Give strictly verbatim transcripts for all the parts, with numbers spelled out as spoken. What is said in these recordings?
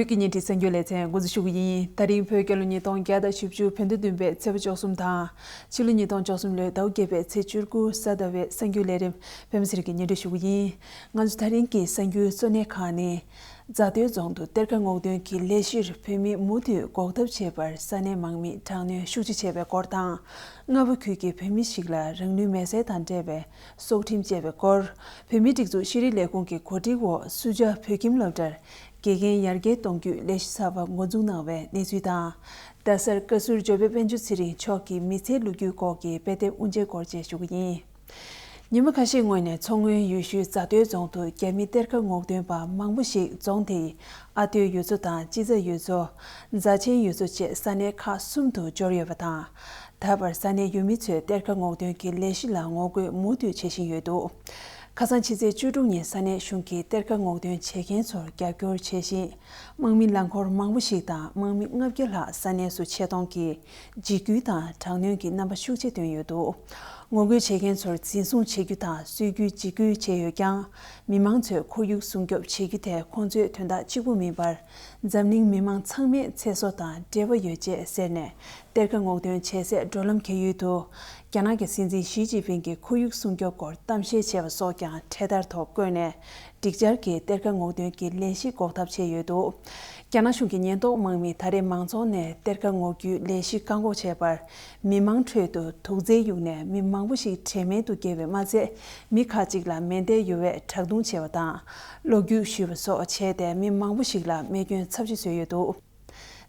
གི་ཉིན་དྲི་གསར་འགྱུར་ལེ་ཚན་འགོ་འཛུགས་ཞུ་གི་ཡིན། ད་རིང་བོད་རྒྱལ་ལོ་ཉིས་སྟོང་བརྒྱ་དང་བཞི་བཅུ་བོད་ཟླ་བདུན་པའི་ཚེས་པ་བཅུ་གསུམ་དང་། ཕྱི་ལོ་ཉིས་སྟོང་བཅུ་གསུམ་ལོའི་ཟླ་བ་བརྒྱད་པའི་ཚེས་བཅུ་དགུ་གཟའ་ཟླ་བའི་གསར་འགྱུར་ལས་རིམ་བོད་མི་སེར་གྱི་སྙན་སྒྲོན་ཞུ་གི་ཡིན། ང་ཚོ་ད་རིང་གི་གསར་འགྱུར་གཙོ་གནད་ཁག་ནི། རྫ་སྟོད་རྫོང་དུ་གཏེར་ཁ་སྔོག་འདོན་གྱི་ལས་གཞིར་བོད་མི་མུ་མཐུད་འགོག་ཐབས་བྱེད་པར་ས་གནས་དམག་མིས་དྲག་གནོན་ཤུགས་ཆེ་བྱས་པའི་སྐོར་དང་། རྔ་བ་ཁུལ་གྱི་བོད་མི་ཞིག་ལ་རང་ལུས་མེར་སྲེག་དང་འབྲེལ་བའི་སྲོག་ཁྲིམས་བཅད་པའི་སྐོར། བོད་མིའི་སྒྲིག་འཛུགས་ཤེས་རིག་ལས་ཁུངས་ཀྱི་གོ་སྒྲིག་འོག་སུ་ཇཱ་བོད་ཁྱིམ་སློབ་གྲྭར་དགེ་རྒན་ཡར་རྒྱས་གཏོང་རྒྱུའི་ལས་གཞི་གསར་པ་འགོ་འཛུགས་གནང་བའི་གནས་ཚུལ་དང་། རྡ་སར་བཀའ་ཟུར་ཇོ་བོད་དཔལ་འབྱོར་ཚེ་རིང་མཆོག་གི་མི་ཚེའི་ལོ་རྒྱུས་སྐོར་གྱི་དཔེ་དེབ་དབུ་འབྱེད་སྐོར་བཅས་ཞུ་གི་ཡིན། ཉིན་མོ་ཁ་ཤས་སྔོན་ནས་མཚོ་སྔོན་ཡུལ་ཤུལ་རྫ་སྟོད་རྫོང་དུ་རྒྱ་མི་གཏེར་ཁ་སྔོག་འདོན་པ་མང་པོ་ཞིག་རྫོང་དེའི་ཨ་སྟོད་ཡུལ་ཚོ་དང་སྤྱི་ཚ་ཡུལ་ཚོ། རྫ་ཆེན་ཡུལ་ཚོ་བཅས་ས་གནས་ཁག་གསུམ་དུ་འབྱོར་ཡོད་པ་དང་། ད་བར་ས་གནས་ཡུལ་མི་ཚོས་གཏེར་ཁ་སྔོག་འདོན་གྱི་ལས་གཞི་ལ་ངོ་རྒོལ་མུ་མཐུད་བྱེད་བཞིན་ཡོད་འདུག་ཁ་སང་ཕྱི་ཚེས་བཅུ་དྲུག་ཉིན་ས་གནས་གཞུང་གིས་གཏེར་ཁ་སྔོག་འདོན་བྱེད་མཁན་ཚོར་རྒྱབ་སྐྱོར་བྱས་ཤིང་། དམག་མི་རླངས་འཁོར་མང་པོ་ཞིག་དང་དམག་མི་ལྔ་བརྒྱ་ལྷག་ས་གནས་སུ་ཆེད་གཏོང་གིས་འཇིགས་སྐུལ་དང་དྲག་གནོན་གྱི་རྣམ་པ་ཤུགས་ཆེ་བཏོན་ཡོད་འདུག་ངོ་རྒོལ་བྱེད་མཁན་ཚོར་འཛིན་བཟུང་བྱེད་རྒྱུ་དང་གསོད་རྒྱུ་འཇིགས་སྐུལ་བྱས་ཡོད་ཀྱང་། མི་མང་ཚོས་ཁོར་ཡུག་སྲུང་སྐྱོབ་བྱེད་རྒྱུ་དེ་ཁོང་ཚོའི་དོན་དག་གཅིག་པུ་མིན་པར། འཛམ་གླིང་མི་མང་ཚང་མའི་ཚེ་སྲོག་དང་འབྲེལ་བ་ཡོད་ཅེས་ཟེར་ནས། གཏེར་ཁ་སྔོག་འདོན་བྱེད་སའི་འགྲོ་ལམ་བརྒལ་ཡུལ་དུ། རྒྱ་ནག་གི་སྲིད་འཛིན་ཞི་ཅིན་ཕིང་གིས་ཁོར་ཡུག་སྲུང་སྐྱོབ་སྐོར་གཏམ་བཤད་བྱས་པ་སོགས་ཀྱང་འཕྲེད་དར་ཐོག་བཀོད་ནས། སྒྲིག་འཆར་གྱིས་གཏེར་ཁ་སྔོག་འདོན་གྱི་ལས་གཞི་འགོག་ཐབས་བྱས་ཡོད་འདུག་རྒྱ་ནག་གཞུང་གི་ཉེན་རྟོག་དམག་མིས་ད་རེས་མང་ཚོགས་ནས་གཏེར་ཁ་སྔོག་རྒྱུའི་ལས་གཞི་བཀག་འགོག་བྱས་པར། མི་མང་ཁྲོད་དུ་དུག་རྫས་གཡུགས་ནས་མི་མང་པོ་ཞིག་དྲན་མེད་དུ་བརྒྱལ་བས་མ་ཚད། མི་ཁག་ཅིག་ལ་མེ་མདས་གཡོ་བའི་དྲག་རྡུང་བྱས་པ་དང་། ལོ་རྒྱུས་ཞུས་པ་སོགས་བྱས་ཏེ་མི་མང་པོ་ཞིག་ལ་རྨས་སྐྱོན་ཚབས་ཆེ་བཟོས་ཡོད་འདུག་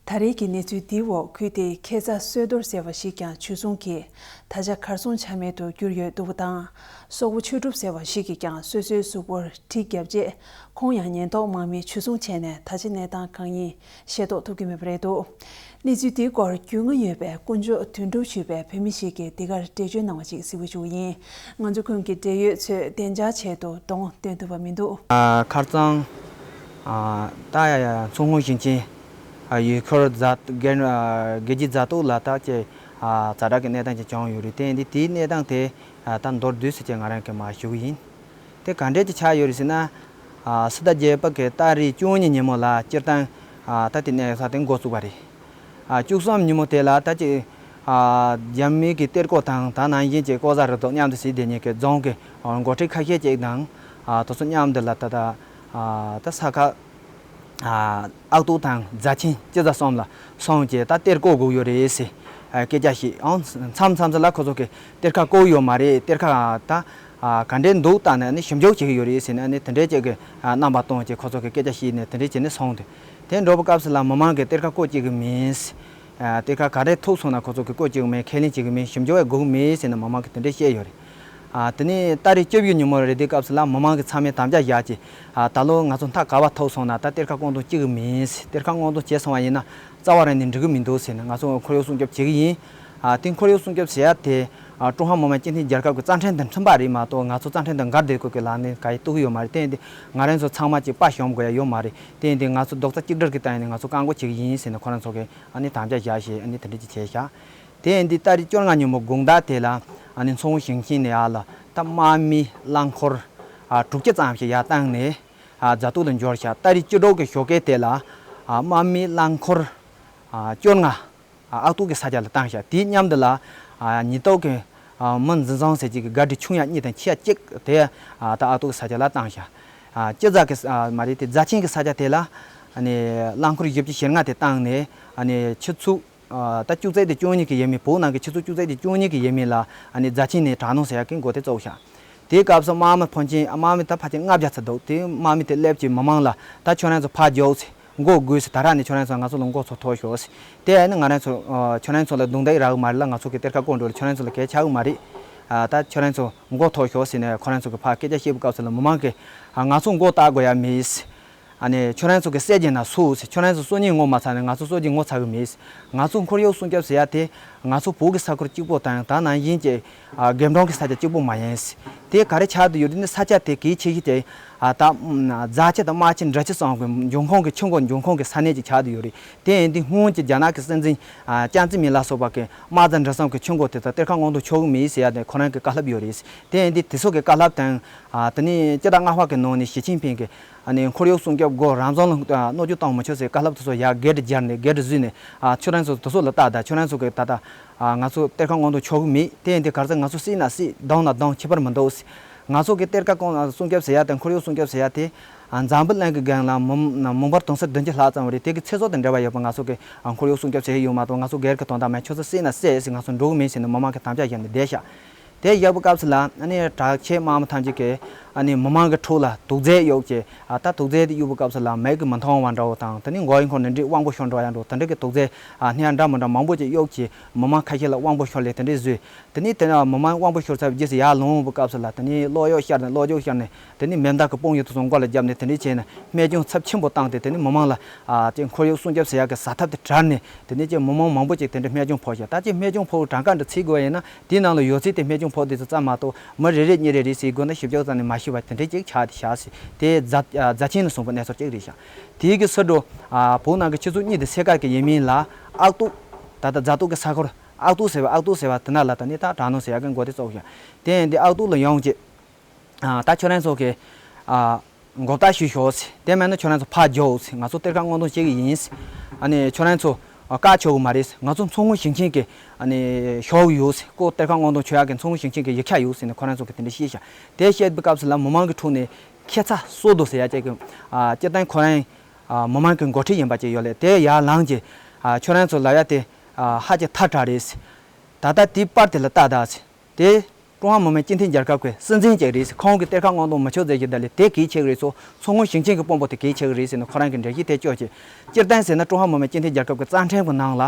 ད་རེས་ཀྱི་གནས་ཚུལ་འདིའི་འོག་ཁུལ་དེའི་ཁེ་ཚ་སོས་རྡོར་ཟེར་བ་ཞིག་ཀྱང་ཆུ་སྲུང་གིས་ད་ཆ་གར་སོང་ཆ་མེད་དུ་གྱུར་ཡོད་འདུག་པ་དང་། སོག་པོ་ཆོས་གྲུབ་ཟེར་བ་ཞིག་གིས་ཀྱང་སོ་སོའི་གཟུགས་པོར་གྲི་བརྒྱབ་རྗེས། ཁོང་ཡང་ཉེན་རྟོག་དམག་མིས་ཆུ་སྲུང་བྱས་ནས་ད་ཆ་གནས་སྟངས་གང་ཡིན་ཤེས་རྟོགས་ཐུབ་ཀྱི་མེད་པ་རེད་འདུག་གནས་ཚུལ་དེའི་སྐོར་རྒྱུས་མངའ་ཡོད་པའི་དཀོན་མཆོག་དོན་གྲུབ་ཞུས་པའི་བོད་མི་ཞིག་གིས་འདི་གར་འགྲེལ་བརྗོད་གནང་བ་ཞིག་གཟིགས་འབུལ་ཞུ་གི་ཡིན། ང་ཚོ་ཁོང་གི་འབྲེལ་ཡོད་ཚོས་བདེ་འཇགས་ཆེད་དུ་གདོང་སྟོན་ཐུབ་པ་མི་འདུག་ཨ། ཁ་རྩང་། ཨ། ད་ཡ་ཡ་མཚོ་སྔོན་ཞིང་ཆེན། ཨ། ཡུལ་སྐོར་རྫ་རྒན། ཨ། རྒྱལ་སྤྱིའི་རྫ་སྟོད་ལ་ད་ཅེ། ཨ། ཛ་དྲག་གི་གནས་སྟངས་ཅིག་བྱུང་ཡོད་རེད། དེ་ཡིན་དུས་དེའི་གནས་སྟངས་དེ། ཨ། ད་མདོར་བསྡུས་སུ་ཅིག་ང་རང་གིས་མར་ཞུ་གི་ཡིན། དེ་ག་འདྲས་ཅིག་ཆགས་ཡོད་རེད་ཟེར་ན། ཨ། ཕྱི་ཟླ་བརྒྱད་པ་གི་ཏ་རིག་བཅུ་གཉིས་ཉིན་མོ་ལ་སྤྱིར་བཏང་། ཨ། ད་དེ་གནས་ས་དེ་འགོ་བཙུགས་པ་རེད། ཨ། བཅུ་གསུམ་ཉིན་མོ་དེ་ལ་ད་ཅིག་ཨ། རྒྱ་མི་གི་གཏེར་སྐོགས་དང་ད་ནང་བཞིན་གྱི་ལྐོག་ཟ་རུ་དོག་མཉམ་དུ་བྱས་དེ་ཉིད་ཀྱི་རྫོང་གི་འགོ་ཁྲིད་ཁ་ཤས་ཅིག་དང་། ཨ། དེ་ཚོ་མཉམ་དུ་ལ་ད་ལྟ། ཨ། ད་ས་ཁ། ཨ། ཨག་ཏུ་དང་རྫ་ཆེན་སྤྱི་ཟླ་གསུམ་ལ་སོང་བྱས་ད་གཏེར་སྐོགས་དགོས་ཡོད་རེད་ཟེར། ཨ། སྐད་ཆ་བཤད་ཨང་། མཚམས་མཚམས་སུ་ལ་ཁོ་ཚོ་གི་གཏེར་ཁ་བཀོག་ཡོད་མ་རེད། གཏེར་ཁ་ད། ཨ། ག་འདྲས་འདུག་ལྟ་ནས་ནི་ཞིབ་འཇུག་བྱེད་ཀྱི་ཡོད་རེད་ཟེར་ནས་ནི་དེ་འདྲས་ཅིག་གི། ཨ། རྣམ་པ་སྟོན་བྱས་ཁོ་ཚོ་གི་སྐད་ཆ་བཤད་ནས་དེ་འདྲས་བྱས་ནས་སོང་དུས། དེ་འགྲོ་བའི་སྐབས་སུ་ལ་མི་མང་གིས་གཏེར་ཁ་བཀོག་བཅུག་གི་མིན། ཨ། གཏེར་ཁ་ག་རེ་ཐུག་སོང་ན་ཁོ་ཚོ་གིས་བཀོག་བཅུག་གི་མིན། ཁས་ལེན་བྱེད་ཀྱི་མིན། ཞིབ་འཇུག་བྱེད་དགོས་ཀྱི་མིན་ཟེར་ནས་མི་མང་གིས་དེ་འདྲས་བཤད་ཡོད་རེད། ཨ། དེ་ནས་ཏ་རིག་བཅུ་བཞི་ཉིན་མོ་རེད། དེ་སྐབས་སུ་ལ་མི་མང་གིས་ཚང་མས་དམ་བཅའ་བཞག་བྱས། ཨ། ད་ལོ་ང་ཚོ་མཐའ་ག་པར་ཐུག་སོང་ན་ད་གཏེར་ཁ་བཀོག་འདོན་བཅུག་གི་མིན། གཏེར་ཁ་བཀོག་འདོན་བྱས་སོང་བ་ཡིན་ན་རྩ་བ་རང་ནས་འགྲིག་གི་མི་འདུག་ཟེར་ནས་ང་ཚོ་ཁོར་ཡུག་སྲུང་སྐྱོབ་བྱེད་ཀྱི་ཡིན། ཨ། དེ་ཁོར་ཡུག་སྲུང་སྐྱོབ་བྱེད་ཡ་དེ། ཨ། ཀྲུང་ཧྭ་མི་དམངས་སྤྱི་མཐུན་རྒྱལ་ཁབ་ཀྱི་རྩ་ཁྲིམས་དང་མཐུན་པ་རེད་མ་གཏོགས་ང་ཚོ་རྩ་ཁྲིམས་དང་འགལ་བསྡད་དགོས་ཀྱི་ལམ་ནས་ག་ཡེ་གཏུག་གི་ཡོད་མ་རེད། དེ་ཡིན་དུས་ང་རང་ཚོ་ཚང་མ་གཅིག་པ་ཤོམ་དགོས་ཡ་ཡོད་མ་རེད། དེ་ཡིན་དུས་ང་ཚོ་རྡོག་རྩ་གཅིག་སྒྲིལ་གྱི་སྟེང་ནས་ང་ཚོ་བཀག་འགོག་བྱེད་ཀྱི་ཡིན་ཟེར་ནས་ཁོ་རང་ཚོ་གིས་ཨ་ནི་དམ་བཅའ་བཞག་བྱས་ཨ་ནི་དེ་འདྲ་ཅིག་བྱས་ཤག་དེ་ཡིན་དུས་ཏ་རིག་བཅོ་ལྔ་ཉིན་མོ་དགོང་དག་དེ་ལ་ཨ་ནི་མཚོ་སྔོན་ཞིང་ཆེན་ནས་ཡར་ལ་ད་དམག་མི་རླངས་འཁོར། ཨ། དྲུག་ཅུ་ཙམ་ཞིག་ཡར་བཏང་ནས། ཨ། རྫ་སྟོད་ལ་འབྱོར་ཤག་ཏ་རིག་བཅུ་དྲུག་གི་ཞོགས་ཀས་དེ་ལ། ཨ། དམག་མི་རླངས་འཁོར། ཨ། བཅོ་ལྔ། ཨ། ཨག་ཏུ་གི་ས་ཆ་ལ་བཏང་ཤག་དེའི་མཉམ་དུ་ལ། ཨ། ཉེན་རྟོག་གི། ཨ། མི་འཛིན་བཟུང་ཟེར་གྱི་གི་ག་རི་ཆུང་ཡང་གཉིས་དང་ཆེ་ཡང་གཅིག་དེ། ཨ། ད་ཨག་ཏུ་གི་ས་ཆ་ལ་བཏང་ཤག་ཨ། སྤྱི་ཟླ་གི། ཨ། མ་རེད་དེ་རྫ་ཆེན་གི་ས་ཆ་དེ་ལ། ཨ་ནི་རླངས་འཁོར་བཞི་བཅུ་ཞེ་ལྔ་དེ་བཏང་ནས། ཨ་ནི་ཆུ་ཚོད། ཨ། ད་བཅུ་གཅིག་དང་བཅུ་གཉིས་ཀྱི་ཡས་མས། བོད་ནང་གི་ཆུ་ཚོད་བཅུ་གཅིག་དང་བཅུ་གཉིས་ཀྱི་ཡས་མས་ལ། ཨ་ནི་རྫ་ཆེན་ནས་དྲག་གནོན་ཟེར་ཡག་གི་འགོ་དེ་བཙུགས་ཤག་དེའི་སྐབས་སུ་དམག་མི་ཕོན་ཆེན། དམག་མི་ད་ཕལ་ཆེར་ལྔ་བརྒྱ་ཙམ་འདུག་དེ་དམག་མི་དེ་སླེབས་ཀྱིས་མི་མང་ལ་ད་ཁྱོད་རང་ཚོ་ཕར་རྒྱོགས་ཟེར། མགོ་སྒུར་ཟེར། ད་རག་ནས་ཁྱོད་རང་ཚོ་ང་ཚོ་ལ་མགོ་ཚོས་ཐོགས་ཤོག་ཟེར། དེ་ཡིན་ན་ང་རང་ཚོ། ཨ། ཁྱོད་རང་ཚོ་ལ་རྡུང་རྡེག་རག་གི་མ་རེད་ལ། ང་ཚོ་གི་གཏེར་ཁ་བཀོག་འགྲོ་ལ་ཁྱོད་རང་ཚོ་ལ་གལ་ཆགས་གི་མ་རེད། ཨ། ད་ཁྱོད་རང་ཚོ་མགོ་ཐོས་ཤོག་ཟེར་ནས་ཁོ་རང་ཚོ་གི་ཕར་སྐད་ཆ་བཤད་པའི་སྐབས་སུ་ལ་མི་མང་གིས། ཨ། ང་ཚོ་མགོ་བཏགས་དགོས་ཡ་མེད་ཟེར། ཨ་ནི་ཁྱོད་རང་ཚོ་གི་བསད་རྒྱུ་ན་སུ་ཟེར། ཁྱོད་རང་ཚོ་གསོད་ཉེན་ངོ་མ་ཚ་ནས་ང་ཚོ་གསོད་རྒྱུ་ངོ་ཚ་གི་མེད་ཟེར། ང་ཚོ་ཁོར་ཡུག་སྲུང་སྐྱོབ་ཟེར་ཡ་དེ་ང་ཚོ་བོད་ཀྱི་ས་ཁུལ་གཅིག་པོ་དང་ད་ནང་བཞིན་གྱི། ཨ། རྒེམ་གྲོང་གི་ས་ཆ་གཅིག་པོ་མ་ཡིན་ཟེར། དེ་ག་རེ་ཆགས་བསྡད་ཡོད་རེད་ན་ས་ཆ་དེ་གལ་ཆེ་ཤོས་དེ། ཨ། ད་རྫ་ཆུ་དང་རྨ་ཆུ་འབྲི་ཆུ་སོགས་ཀྱི་འབྱུང་ཁུངས་ཀྱི་ཆུ་མགོ་འབྱུང་ཁུངས་ཀྱི་ས་གནས་ཅིག་ཆགས་བསྡད་ཡོད་རེད། དེ་ཡིན་དུས་སྔོན་གྱི་རྒྱ་ནག་གི་སྲིད་འཛིན། ཨ། ཅང་ཙེ་མིན་ལ་སོགས་པ་གིས་རྨ་རྫ་འབྲི་གསུམ་གྱི་ཆུ་མགོ་དེ་དག་གཏེར་ཁ་སྔོག་འདོན་ཆོག་གི་མེད་ཟེར་ཡ་དེ་ཁོ་རང་གི་བཀའ་སློབ་ཡོད་རེད། དེ་ཡིན་དུས་དེ་ཚོ་གི་བཀའ་སློབ་དང་། ཨ། དེ་ནས་སྤྱི་ཟླ་ལྔ་པ་གི་ནང་ནས་ཞི་ཅིན་ཕིང་གིས། ཨ་ནི་ཁོར་ཡུག་སྲུང་སྐྱོབ་སྒོ་རང་བཙན་ལ་གནོད་སྐྱོན་བཏང་མི་ཆོག་ཟེར་བཀའ་སློབ་དེ་ཚོ་ཡར་སྒེར་དུ་སྦྱར་ནས་སྒེར་དུ་བཟོས་ནས། ཨ་ཁྱོད་རང་ཚོ་དེ་ཚོ་ལ་ལྟ་ད། ཁྱོད་རང་ཚོ་གི་ད་ལྟ་ཨ་ང་ཚོ་གཏེར་ཁ་སྔོག་འདོན་ཆོག་གི་མེད། དེ་ཡིན་དུས་ག་རེ་ཟེར་ང་ཚོ་བསད་ན་བསད། བརྡུངས་ན་བརྡུངས། ཁྱད་པར་མི་འདུག་ཟེར། ང་ཚོ་གི་གཏེར་ཁ་སྐོང་སྲུང་སྐྱོབ་ཟེར་ཡ་དང་ཁོར་ཡུག་སྲུང་སྐྱོབ་ཟེར་ཡ་དེ། ཨ་འཛམ་བུ་གླིང་གི་སྒང་ལ་མི་མི་འབོར་དུང་ཕྱུར་བདུན་ཅུ་ལྷག་ཙམ་རེད། དེ་གི་ཚེ་སྲོག་དང་འབྲེལ་བ་ཡོད་པ། ང་ཚོ་གི་ཨ་ཁོར་ཡུག་སྲུང་སྐྱོབ་བྱེད་ཡ་ཡོད་མ་གཏོགས་ང་ཚོ་སྒེར་གྱི་དོན་དག་མེད། ཁྱོད་ཚོ་བསད་ན་བསད་ཟེར། ང་ཚོ་འགྲོ་གི་མིན་ཟེར་ནས་མི་མང་གི་དམ་བཅའ་བཞག་ནས་བསྡད་ཤག། དེ་བཞག་པའི་སྐབས་སུ་ལ་ཨ་ནི་དྲག་ཆས་དམག་མི་ཐམས་ཅད་ཀྱིས་ཨ་ནི་མི་མང་གི་ཁྲོད་ལ་དུག་རྫས་གཡུགས་བྱས། ཨ་ད་དུག་རྫས་དེ་གཡུགས་པའི་སྐབས་སུ་ལ་མིག་གིས་མི་མཐོང་བ་འདྲ་བོ་དང་། དེ་ནི་མགོ་ཡི་འཁོར་ནས་འདྲེ་དབང་པོ་ཤོར་འགྲོ་ཡ་འདྲ་བོ། དེ་འདྲ་གི་དུག་རྫས་ཨ་སྣ་འདྲ་མི་འདྲ་མང་པོ་ཅིག་གཡུགས་བྱས། མི་མང་ཁ་ཤས་ལ་དབང་པོ་ཤོར་ལས་དེ་འདྲས་བཟོས། དེ་ནས་དེ་ནས་མི་མང་དབང་པོ་ཤོར་ཚར་བའི་རྗེས་སུ་ཡར་ལོངས་པའི་སྐབས་སུ་ལ་དེ་ནས་གློག་གཡོག་ཤར་ནས་གློག་འཁྱུག་ཤར་ནས། དེ་ནས་མེ་མདའ་གི་དཔུང་གཡོག་དེ་ཚོ་མགོ་ལ་བརྒྱབ་ནས་དེ་འདྲས་བྱས་ནས་རྨས་སྐྱོན་ཚབས་ཆེན་པོ་བཏང་སྟེ། དེ་ནས་མི་མང་ལ་ཨ་ཅིག་ཁོར་ཡུག་སྲུང་སྐྱོབ་ཟེར་ཡག་གི་བཟའ་ཐབས་དེ་བྲལ་ནས། དེ་ནས་ཅིག་མི་མང་མང་པོ་ཅིག་དེ་འདྲ་རྨས་སྐྱོན་ཕོག་ཤག། ད་ཅིག་རྨས་སྐྱོན་ཕོག་གྲངས་ཀ་འདི་བརྩི་དགོས་ཡིན་ན། དེའི་ནང་ལ་ཡོད་ཚད་དེ་རྨས་སྐྱོན་ཕོག་དེ་ཚོ་ཙམ་མ་གཏོགས་མི་རེ་རེ་གཉིས་རེ་རེ་ཟེར་དགོས་ན་ཞིབ་འཇུག་ཙམ་ནས་མ་ཤེས་པ་དེ་འདྲ་ཅིག་ཆགས་ཏེ་བཞག་ཟེར། དེ་རྫ་རྫ་ཆེན་ནས་བྱུང་བའི་གནས་ཚུལ་ཅིག་རེད་ཤག། དེའི་གི་ཕྱི་དྲོ་ཨ་བོད་ནང་གི་ཆུ་ཚོད་གཉིས་དང་ཕྱེད་ཀ་གི་ཡས་མས་ལ་ཨག་ཏུག། ད་ལྟ་རྫ་སྟོད་ཀྱི་ས་ཁུལ་ཨག་ཏུག་ཟེར་བ། ཨག་ཏུག་ཟེར་བ་དེ་ན་ལ་ད་ནི་ད་དྲག་གནོན་ཟེར་ཡག་གི་འགོ་དེ་བཙུགས་ཤག། དེ་ཡིན་དུས་ཨག་ཏུག་ལ་ཡོང་རྗེས། ཨ་ད་ཁྱོད་རང་ཚོ་གི་ཨ་མགོ་བཏགས་ཞུས་ཤོག་ཟེར། དེ་མིན་ན་ཁྱོད་རང་ཚོ་ཕར་རྒྱོགས་ཟེར། ང་ཚོ་གཏེར་ཁ་སྔོག་འདོན་བྱེད་ཀྱི་ཡིན་ཟེར། ཨ་ནི་ཁྱོད་རང་ཚོ་ཨ་བཀག་ཆོག་གི་མ་རེད་ཟེར། ང་ཚོ་མཚོ་སྔོན་ཞིང་ཆེན་གྱི་ཨ་ནི་ཞོགས་ཡོད་ཟེར། ཁོ་གཏེར་ཁ་སྔོག་འདོན་བྱེད་ཡག་གི་མཚོ་སྔོན་ཞིང་ཆེན་གྱི་ཡིག་ཆ་ཡོད་ཟེར་ནས་ཁོ་རང་ཚོ་གི་དེ་འདྲ་བཤད་ཤག། དེ་བཤད་པའི་སྐབས་སུ་ལ་མི་མང་གི་ཁྲོད་ནས་ཁྱད་མཚར་སོ་དོ་ཟེར་ཡག་ཅིག་གི་ཨ་སྤྱིར་བཏང་ཁོ་རང་ཨ་མི་མང་གི་འགོ་ཁྲིད་ཡིན་པ་ཅིག་ཡོད་ལས། དེ་ཡར་ལངས་ཀྱི་ཨ་ཁྱོད་རང་ཚོ་ལབ་ཡག་དེ་ཨ་ཧ་ཅང་ཐལ་དྲགས་རེད་ཟེར། ད་ལྟ་དེའི་པར་དེ་ལ་ལྟ་ད་ཟེར། དེ་ཀྲུང་ཧྭ་མི་དམངས་སྤྱི་མཐུན་རྒྱལ་ཁབ་ཀྱི་སྲིད་འཛིན་ཅིག་རེད་ཟེར། ཁོང་གིས་གཏེར་ཁ་སྔོག་འདོན་མི་ཆོག་ཟེར་གྱི་ད་ལས་དེ་གལ་ཆེ་གི་རེད་ཟེར། མཚོ་སྔོན་ཞིང་ཆེན་གྱི་དཔོན་པོ་དེ་གལ་ཆེ་གི་རེད་ཟེར་ནས་ཁོ་རང་གི་འགྲེལ་བཤད་དེ་བཅོས་བྱས། སྤྱིར་བཏང་ཟེར་ན་ཀྲུང་ཧྭ་མི་དམངས་སྤྱི་མཐུན་རྒྱལ་ཁབ་ཀྱི་རྩ་ཁྲིམས་ཀྱི་ནང་ལ་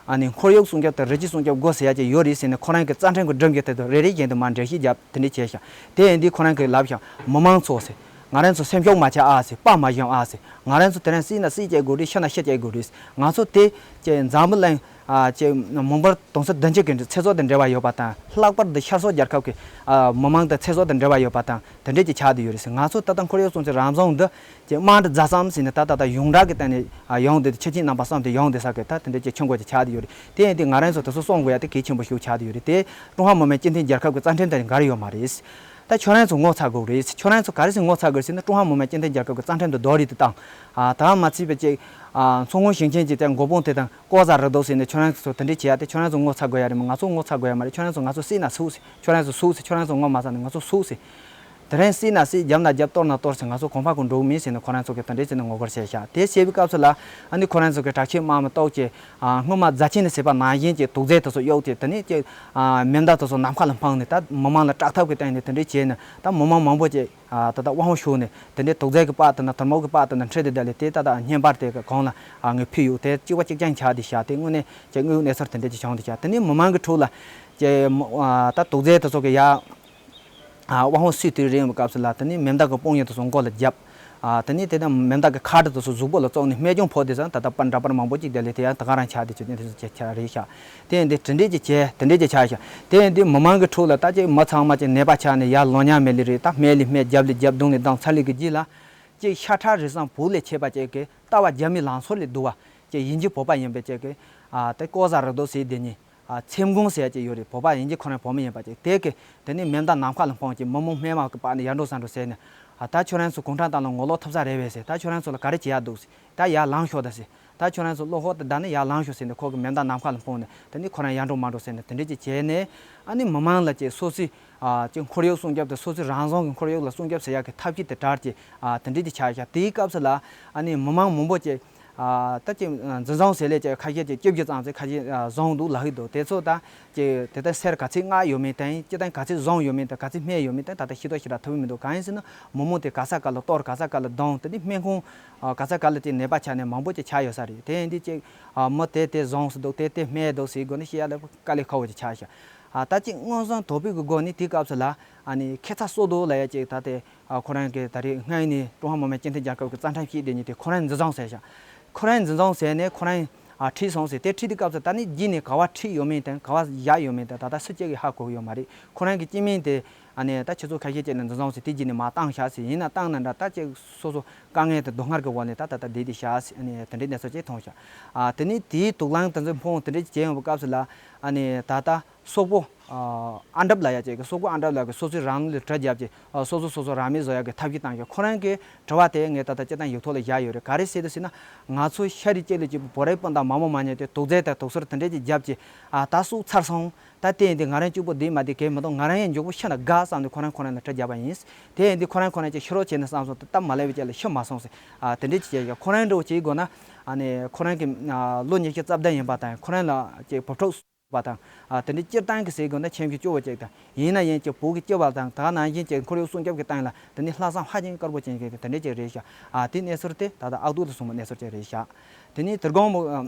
ཨ་ནི་ཁོར་ཡུག་སྲུང་སྐྱོབ་དང་རི་སྐྱེས་སྲུང་སྐྱོབ་དགོས་ཟེར་ཡག་ཅིག་ཡོད་རེད་ཟེར་ནས་ཁོ་རང་གི་རྩ་ཁྲིམས་ཀྱི་སྒྲོམ་གྱི་ཐད་དུ་རེ་རེ་བཞིན་དུ་མར་འགྲེལ་བཤད་བརྒྱབ། དེ་འདྲས་བྱས་ཤག། དེ་ཡིན་དུས་ཁོ་རང་གིས་ལབ་ཤག། མི་མང་ཚོ་ཟེར། ང་རང་ཚོ་སེམས་ཤུགས་མ་ཆག་ཨ་ཟེར། དཔའ་མ་ཞུམ་ཨ་ཟེར། ང་རང་ཚོ་དེ་རིང་བསད་ན་བསད་བྱེད་དགོས་རེད། ཤི་ན་ཤི་བྱེད་དགོས་རེད། ང་ཚོ་དེ་ཅེ་འཛམ་བུ་གླིང་ཨ་ཅེ་མི་འབོར་དུང་ཕྱུར་བདུན་ཅུ་གི་ཚེ་སྲོག་དང་འབྲེལ་བ་ཡོད་པ་དང་། ལྷག་པར་དུ་ཤར་ཕྱོགས་རྒྱལ་ཁབ་ཀྱི་ཨ་མི་མང་དང་ཚེ་སྲོག་དང་འབྲེལ་བ་ཡོད་པ་དང་། དེ་འདྲས་ཀྱི་ཆགས་བསྡད་ཡོད་རེད་ཟེར། ང་ཚོ་ད་ལྟ་ཁོར་ཡུག་སྲུང་སྐྱོབ་རང་བཙན་འདི་ཅེ་དམངས་ཁྲོད་མཛའ་ཟེར་ནས་ད་ད་ད་ཡོངས་གྲགས་ཀྱི་སྟེང་ནས་ཨ་ཡོང་བསྡད་དེ། ཁྱེད་ཀྱི་རྣམ་པ་བསམ་དེ་ཡོང་བསྡད་ས་གི་ད་དེ་འདྲས་ཀྱི་ཆུ་འགོ་ཅིག་ཆགས་བསྡད་ཡོད་རེད། དེ་ཡིན་དུས་ང་རང་ཚོ་དེ་ཚོ་སྲུང་དགོས་ཡ་དེ་གལ་ཆེན་པོ་ཞིག་ཆགས་བསྡད་ཡོད་རེད། དེ་ཀྲུང་ཧྭ་མི་དམངས་སྤྱི་མཐུན་རྒྱལ་ཁབ་ཀྱི་རྩ་ཁྲིམས་དང་འགལ་ཡོད་མ་རེད། ད་ཁྱོད་རང་ཚོ་ངོ་ཚ་དགོས་རེད། ཁྱོད་རང་ཚོ་ག་རེ་ཟེར་ངོ་ཚ་དགོས་ཟེར་ན། ཀྲུང་ཧྭ་མི་དམངས་སྤྱི་མཐུན་རྒྱལ་ཁབ་ཀྱི་རྩ་ཁྲིམས་དང་རྡོག་རིལ་དུ་བཏང་། ཨ་ད་མ་ཚད་པ་ཅིག་ཨ་མཚོ་སྔོན་ཞིང་ཆེན་གྱི་དེ་མགོ་དཔུང་དེ་དང་ལྐོག་ཟ་རུ་དོག་ཟེར་ནས་ཁྱོད་རང་ཚོ་དེ་འདྲས་བྱེད་ཡ་དེ་ཁྱོད་རང་ཚོ་ངོ་ཚ་དགོས་ཡ་རེད་མ། ང་ཚོ་ངོ་ཚ་དགོས་ཡ་མ་རེད། ཁྱོད་རང་ཚོ་ང་ཚོ་བསད་ན་ཚུགས་ཟེར། ཁྱོད་རང་ཚོ་ཚུགས་ཟེར། ཁྱོད་རང་ཚོ་ངོ་མ་ཚ་ན་ང་ཚོ་ཚུགས་ཟེར། དེ་རིང་བསད་ན་བསད། བརྒྱབ་ན་བརྒྱབ། གཏོར་ན་གཏོར་ཟེར། ང་ཚོ་གོམ་པ་གང་འགྲོ་གི་མིན་ཟེར་ནས་ཁོ་རང་ཚོ་གིས་དེ་འདྲས་ཟེར་ནས་ངོ་རྒོལ་བྱས་ཤག། དེ་བྱས་པའི་སྐབས་སུ་ལ་ཨ་ནི་ཁོ་རང་ཚོ་གིས་དྲག་ཆས་དམག་མི་གཏོར་བྱས་ཨ་སྔོན་མ་རྫ་ཆེན་ནས་ཟེར་བ་ནང་བཞིན་གྱི་དུག་རྫས་དེ་ཚོ་གཡུགས་ཏེ། དེ་ནས་ཀྱི་ཨ་མེ་མདའ་དེ་ཚོ་ནམ་མཁའ་ལ་འཕངས་ནས་ད་མི་མང་ལ་སྐྲག་ཐབས་ཀྱི་སྟེང་ནས་དེ་འདྲས་བྱས་ནས་ད་མི་མང་མང་པོ་ཅིག་ཨ་ད་ལྟ་དབང་པོ་ཤོར་ནས། དེ་འདྲས་དུག་རྫས་ཀྱི་པར་དེ་ན་དུར་སྨུག་གི་པར་དེ་ན་འཁྲིད་དེ་བསྡད་ལས། དེ་ད་ལྟ་བརྙན་པར་དེ་གི་གོང་ལ་ཨ་ངས་ཕུལ་ཡོད། དེ་གཅིག་པ་གཅིག་རྐྱང་ཆགས་བསྡད་ཤག། དེ་དངོས་གནས་ཀྱི་དངོས་ཡོད་གནས་ཚུལ་དེ་འདྲས་ཅིག་བྱུང་བསྡད་ཤག། དེ་ནས་མི་མང་གི་ཁྲོད་ལ་ཀྱི་ཨ་ད་དུག་རྫས་དེ་ཚོ་གི་ཡ་ཨ་དབང་པོ་སུས་དེ་རེད་པའི་སྐབས་སུ་ལ། དེ་ནས་མེ་མདའ་གི་དཔུང་གཡོག་དེ་ཚོ་མགོ་ལ་བརྒྱབ། ཨ་དེ་ནས་དེ་དང་མེ་མདའ་གི་ཁ་དྲི་དེ་ཚོ་གཟུགས་པོ་ལ་བཙུགས་ནས་རྨས་སྐྱོན་ཕོག་དེ་ཚང་ད་ལྟ་པར་འདྲ་པར་མང་པོ་ཅིག་བསྡད་ལས། དེ་ཡང་ད་ག་རང་ཆགས་བསྡད་ཆོག་ནས་དེ་ཚོ་ཆགས་ཆགས་རེད་ཤག། དེ་ཡིན་དུས་དེ་འདྲས་ཀྱི་བྱས། དེ་འདྲས་ཀྱི་ཆགས་ཤག། དེ་ཡིན་དུས་མི་མང་གི་ཁྲོད་ལ་ད་ཅིག་མི་ཚང་མ་ཅིག་ནད་པ་ཆགས་ནས་ཡར་ལངས་ཉན་མེད་ལེ་རེད། ད་རྨས་ལེ་རྨས། བརྒྱབ་ལེ་བརྒྱབ། བརྡུངས་ལེ་བརྡུངས་ཚར་ལེ་གི་རྗེས་ལ་ཅིག་ཤ་ཁྲག་རིགས་བཟང་བོད་ལས་མཆེད་པ་ཅིག་གི་ལྟ་བ་རྒྱ་མི་ལང་ཚོ་ལས་སྡུག་པ་ཅིག་དབྱིན་ཇི་བོད་པ་ཡིན་པའི་ཅིག་གི་ཨ་དེ་ལྐོག་ཟ་རུ་དོག་ཟེར་དེ་ཉིད། ཨ་ཚེམ་གུང་ཟེར་ཡ་ཅིག་ཡོད་རེད། བོད་པ་དབྱིན་ཇི་ཁོ་རང་བོད་མི་ཡིན་པ་ཅིག། དེ་གི་དེ་ནས་མེ་མདའ་ནམ་མཁའ་ལ་འཕངས་ཀྱི་མི་མང་རྨས་མ་གི་བར་ནས་ཡར་འགྲོ་ས་འགྲོ་ཟེར་ནས། ཨ་ད་ཁྱོད་རང་ཚོ་གུང་ཁྲན་ཏང་ལ་ངོ་ལོག་ཐུབ་ས་རེད་པས་ཟེར། ད་ཁྱོད་རང་ཚོ་ལ་ག་རེ་བྱེད་ཡ་འདུག་ཟེར། ད་ཡར་ལངས་ཤོག་ད་ཟེར། ད་ཁྱོད་རང་ཚོ་བློ་ཁོག་དེ་བརྡབས་ནས་ཡར་ལངས་ཤོག་ཟེར་ནས་ཁོ་གི་མེ་མདའ་ནམ་མཁའ་ལ་འཕངས་ནས། དེ་ནས་ཁོ་རང་ཡར་འགྲོ་མར་འགྲོ་ཟེར་ནས་དེ་འདྲས་ཅིག་བྱས་ནས། ཨ་ནི་མི་མང་ལ་ཅིག་སོ་སོའི་ཨ་ཅིག་ཁོར་ཡུག་སྲུང་སྐྱོབ་དང་། སོ་སོའི་རང་བཙན་གྱི་ཁོར་ཡུག་ལ་སྲུང་སྐྱོབ་ཟེར་ཡག་གི་ཐབས་ཤེས་དེ་བྲལ་ཅིག་ཨ་དེ་འདྲས་ཅིག་ཆགས་ཤག། དེའི་སྐབས་སུ་ལ་ཨ་ནི་མི་མང་མང་པོ་ཅིག་ཨ་ད་ཅིག་འཛིན་བཟུང་ཟེར་ལས་ཅིག་ཁ་ཤས་ཅིག་བཅོ་བརྒྱད་ཙམ་ཅིག་ཁ་ཤས་ཨ་བཟུང་འདུག་ལབ་ཀྱི་འདུག། དེ་ཚོ་ད་ཅིག་དེ་ལྟར་གསེར་ག་ཚོད་མངགས་ཡོད་མེད་དང་། སྤྱིར་བཏང་ག་ཚོད་བཟུང་ཡོད་མེད་དང་། ག་ཚོད་རྨས་ཡོད་མེད་དང་ད་ལྟ་ཤེས་རྟོགས་ཞེ་དྲག་ཐུབ་ཀྱི་མི་འདུག། གང་ཡིན་ཟེར་ན་མི་མང་དེ་ག་ས་ག་ལ་གཏོར། ག་ས་ག་ལ་བརྡུངས། དེ་ནས་སྨན་ཁང་ཨ་ག་ས་ག་ལ་དེ་ནད་པ་ཆགས་ནས་མང་པོ་ཅིག་ཆགས་ཡོད་ས་རེད། དེ་ཡིན་དུས་ཅིག་ཨ་མི་དེ་དེ་བཟུང་སུ་འདུག། དེ་དེ་རྨས་འདུག་ཟེར་དགོས་ན་བཤད་ཡ་ལ་དཀའ་ལས་ཁག་པོ་ཅིག་ཆགས་ཤག། ཨ་ད་ཅིག་མངོན་སུམ་དོགས་པའི་གི་སྒོ་ནས་དེའི་སྐབས་སུ་ལ་ཨ་ནི་ཁྱད་མཚར་སོ་དོ་ལབ་ཡ་ཅིག་ད་དེ་ཨ་ཁོ་རང་གི་ད་རེས་སྔ་ནས་ཀྲུང་ཧྭ་མི་དམངས་སྤྱི་མཐུན་རྒྱལ་ཁབ་ཀྱི་རྩ་ཁྲིམས་ཞིག་དེ་ཉིད་དེ་ཁོ་རང་འཛིན་བཟུང་ཟེར་ཤག། ཁོ་རང་འཛིན་བཟུང་ཟེར་ནས་ཁོ་རང་ཨ་ཁྲིད་སོང་ཟེར། དེ་ཁྲིད་དུས་སྐབས་སུ་ད་ནི་རྗེས་ནས་ག་པར་ཁྲིད་ཡོད་མེད་དང་ག་པར་བཞག་ཡོད་མེད་དང་ད་ལྟ་སུ་གཅིག་གིས་ཧ་གོ་གི་ཡོད་མ་རེད། ཁོ་རང་གི་སྤྱི་མིང་དེ་ཨ་ནི་ད་ཆུ་ཚོད་ཁ་ཤས་ཅིག་ནས་འཛིན་བཟུང་ཟེར། དེ་རྗེས་ནས་མར་བཏང་བཞག་ཟེར། ཡིན་ན་བཏང་ན་འདྲ། ད་ཅིག་སོ་སོ་དཀའ་ངལ་དང་སྡུག་བསྔལ་གྱི་འོག་ནས་ད་ད་ལྟ་བསྡད་དེ་བཞག་ཟེར། ཨ་ནི་དེ་འདྲའི་གནས་ཚུལ་ཅིག་མཐོང་ཤག། ཨ་དེ་ནས་དེའི་དུག་རླངས་དེ་ཚོ་འཕངས་དེ་འདྲ་ཅིག་བྱས་ཡོང་བའི་སྐབས་སུ་ལ་ཨ་ནི་ད་ལྟ་སོག་པོ་ ཨ་འདྲབ་ལ་ཡ་ཅིག་གི་སོག་པོ་ཨ་འདྲབ་ལ་གི་སོ་སོའི་རང་ལུས་གྲ་རྒྱབ་ཀྱི་ཨ་སོ་སོ་སོ་སོ་རང་མོས་བཟོ་ཡ་གི་ཐབས་ཤེས་བཏང་ཞིང་། ཁོ་རང་གི་དྲི་བ་དེ་ངས་ད་ལྟ་སྤྱིར་བཏང་ཡིག་ཐོག་ལ་བཞག་ཡོད་རེད། ག་རེ་ཟེར་དུས་ཟེར་ན། ང་ཚོ་ཤ་རིགས་གཅིག་ལ་གཅིག་པུ་བོ་རའི་སྤུན་ཟླ་མ་མོ་མ་ཉལ་ཏེ་དུག་རྫས་དང་དུག་སོལ་དེ་འདྲས་ཀྱི་རྒྱབ་ཀྱི་ཨ་ད་སུ་ཚར་སོང་། ད་དེ་ཡིན་དུས་ང་རང་གཅིག་པུ་བསྡད་མ་བསྡད་གལ་མི་འདུག་ང་རང་ཡང་མགྱོགས་པོ་ཤི་ན་དགའ་བསམ་ནས་ཁོ་རང་ཁོ་རང་ལ་གྲ་རྒྱབ་པ་ཡིན། དེ་ཡིན་དུས་ཁོ་རང་ཁོ་རང་ཅིག་ཤི་རོགས་བྱས་ན་བསམ་སོང་། དེ་སྟབས་མ་ལེགས་པའི་རྐྱེན་ལ་ཤི་མ་སོང་ཟེར། ཨ་དེ་འདྲས་ཅིག་བྱས་ཡ། ཁོ་རང་འདྲ་བོ་བྱེད་དགོས་ན་ཨ་ནི་ཁོ་རང་གི་ཨ་ལོ་ཉི་ཤུ་རྩ་བདུན་ཡིན་པ་དང་། ཁོ་རང་ལ་ཅིག་བུ་ཕྲུག་པ་དང་། ཨ་དེ་འདྲའི་སྤྱིར་བཏང་གི་ཟེར་དགོས་ན་ཁྱིམ་གྱི་སྐྱོ་བོ་ཅིག་དང་། ཡིན་ན་ཡིན་གྱི་བུ་གི་སྐྱོ་བ་དང་། ད་ནང་བཞིན་གྱི་ཁོར་ཡུག་སྲུང་སྐྱོབ་ཀྱི་སྟེང་ལ་དེ་ནི་ལྷག་བསམ་ཧ་ཅང་དཀར་པོ་ཅན་གྱི་དེ་འདྲའི་ཅིག་རེད་ཤག་ཨ་དེ་གནས་ཚུལ་དེ་ད་ལྟ་ཨག་ཏུ་དུ་སོང་བ་གནས་ཚུལ་ཅིག་རེད་ཤག་དེ་ནི་དེ་དགོང་མོ་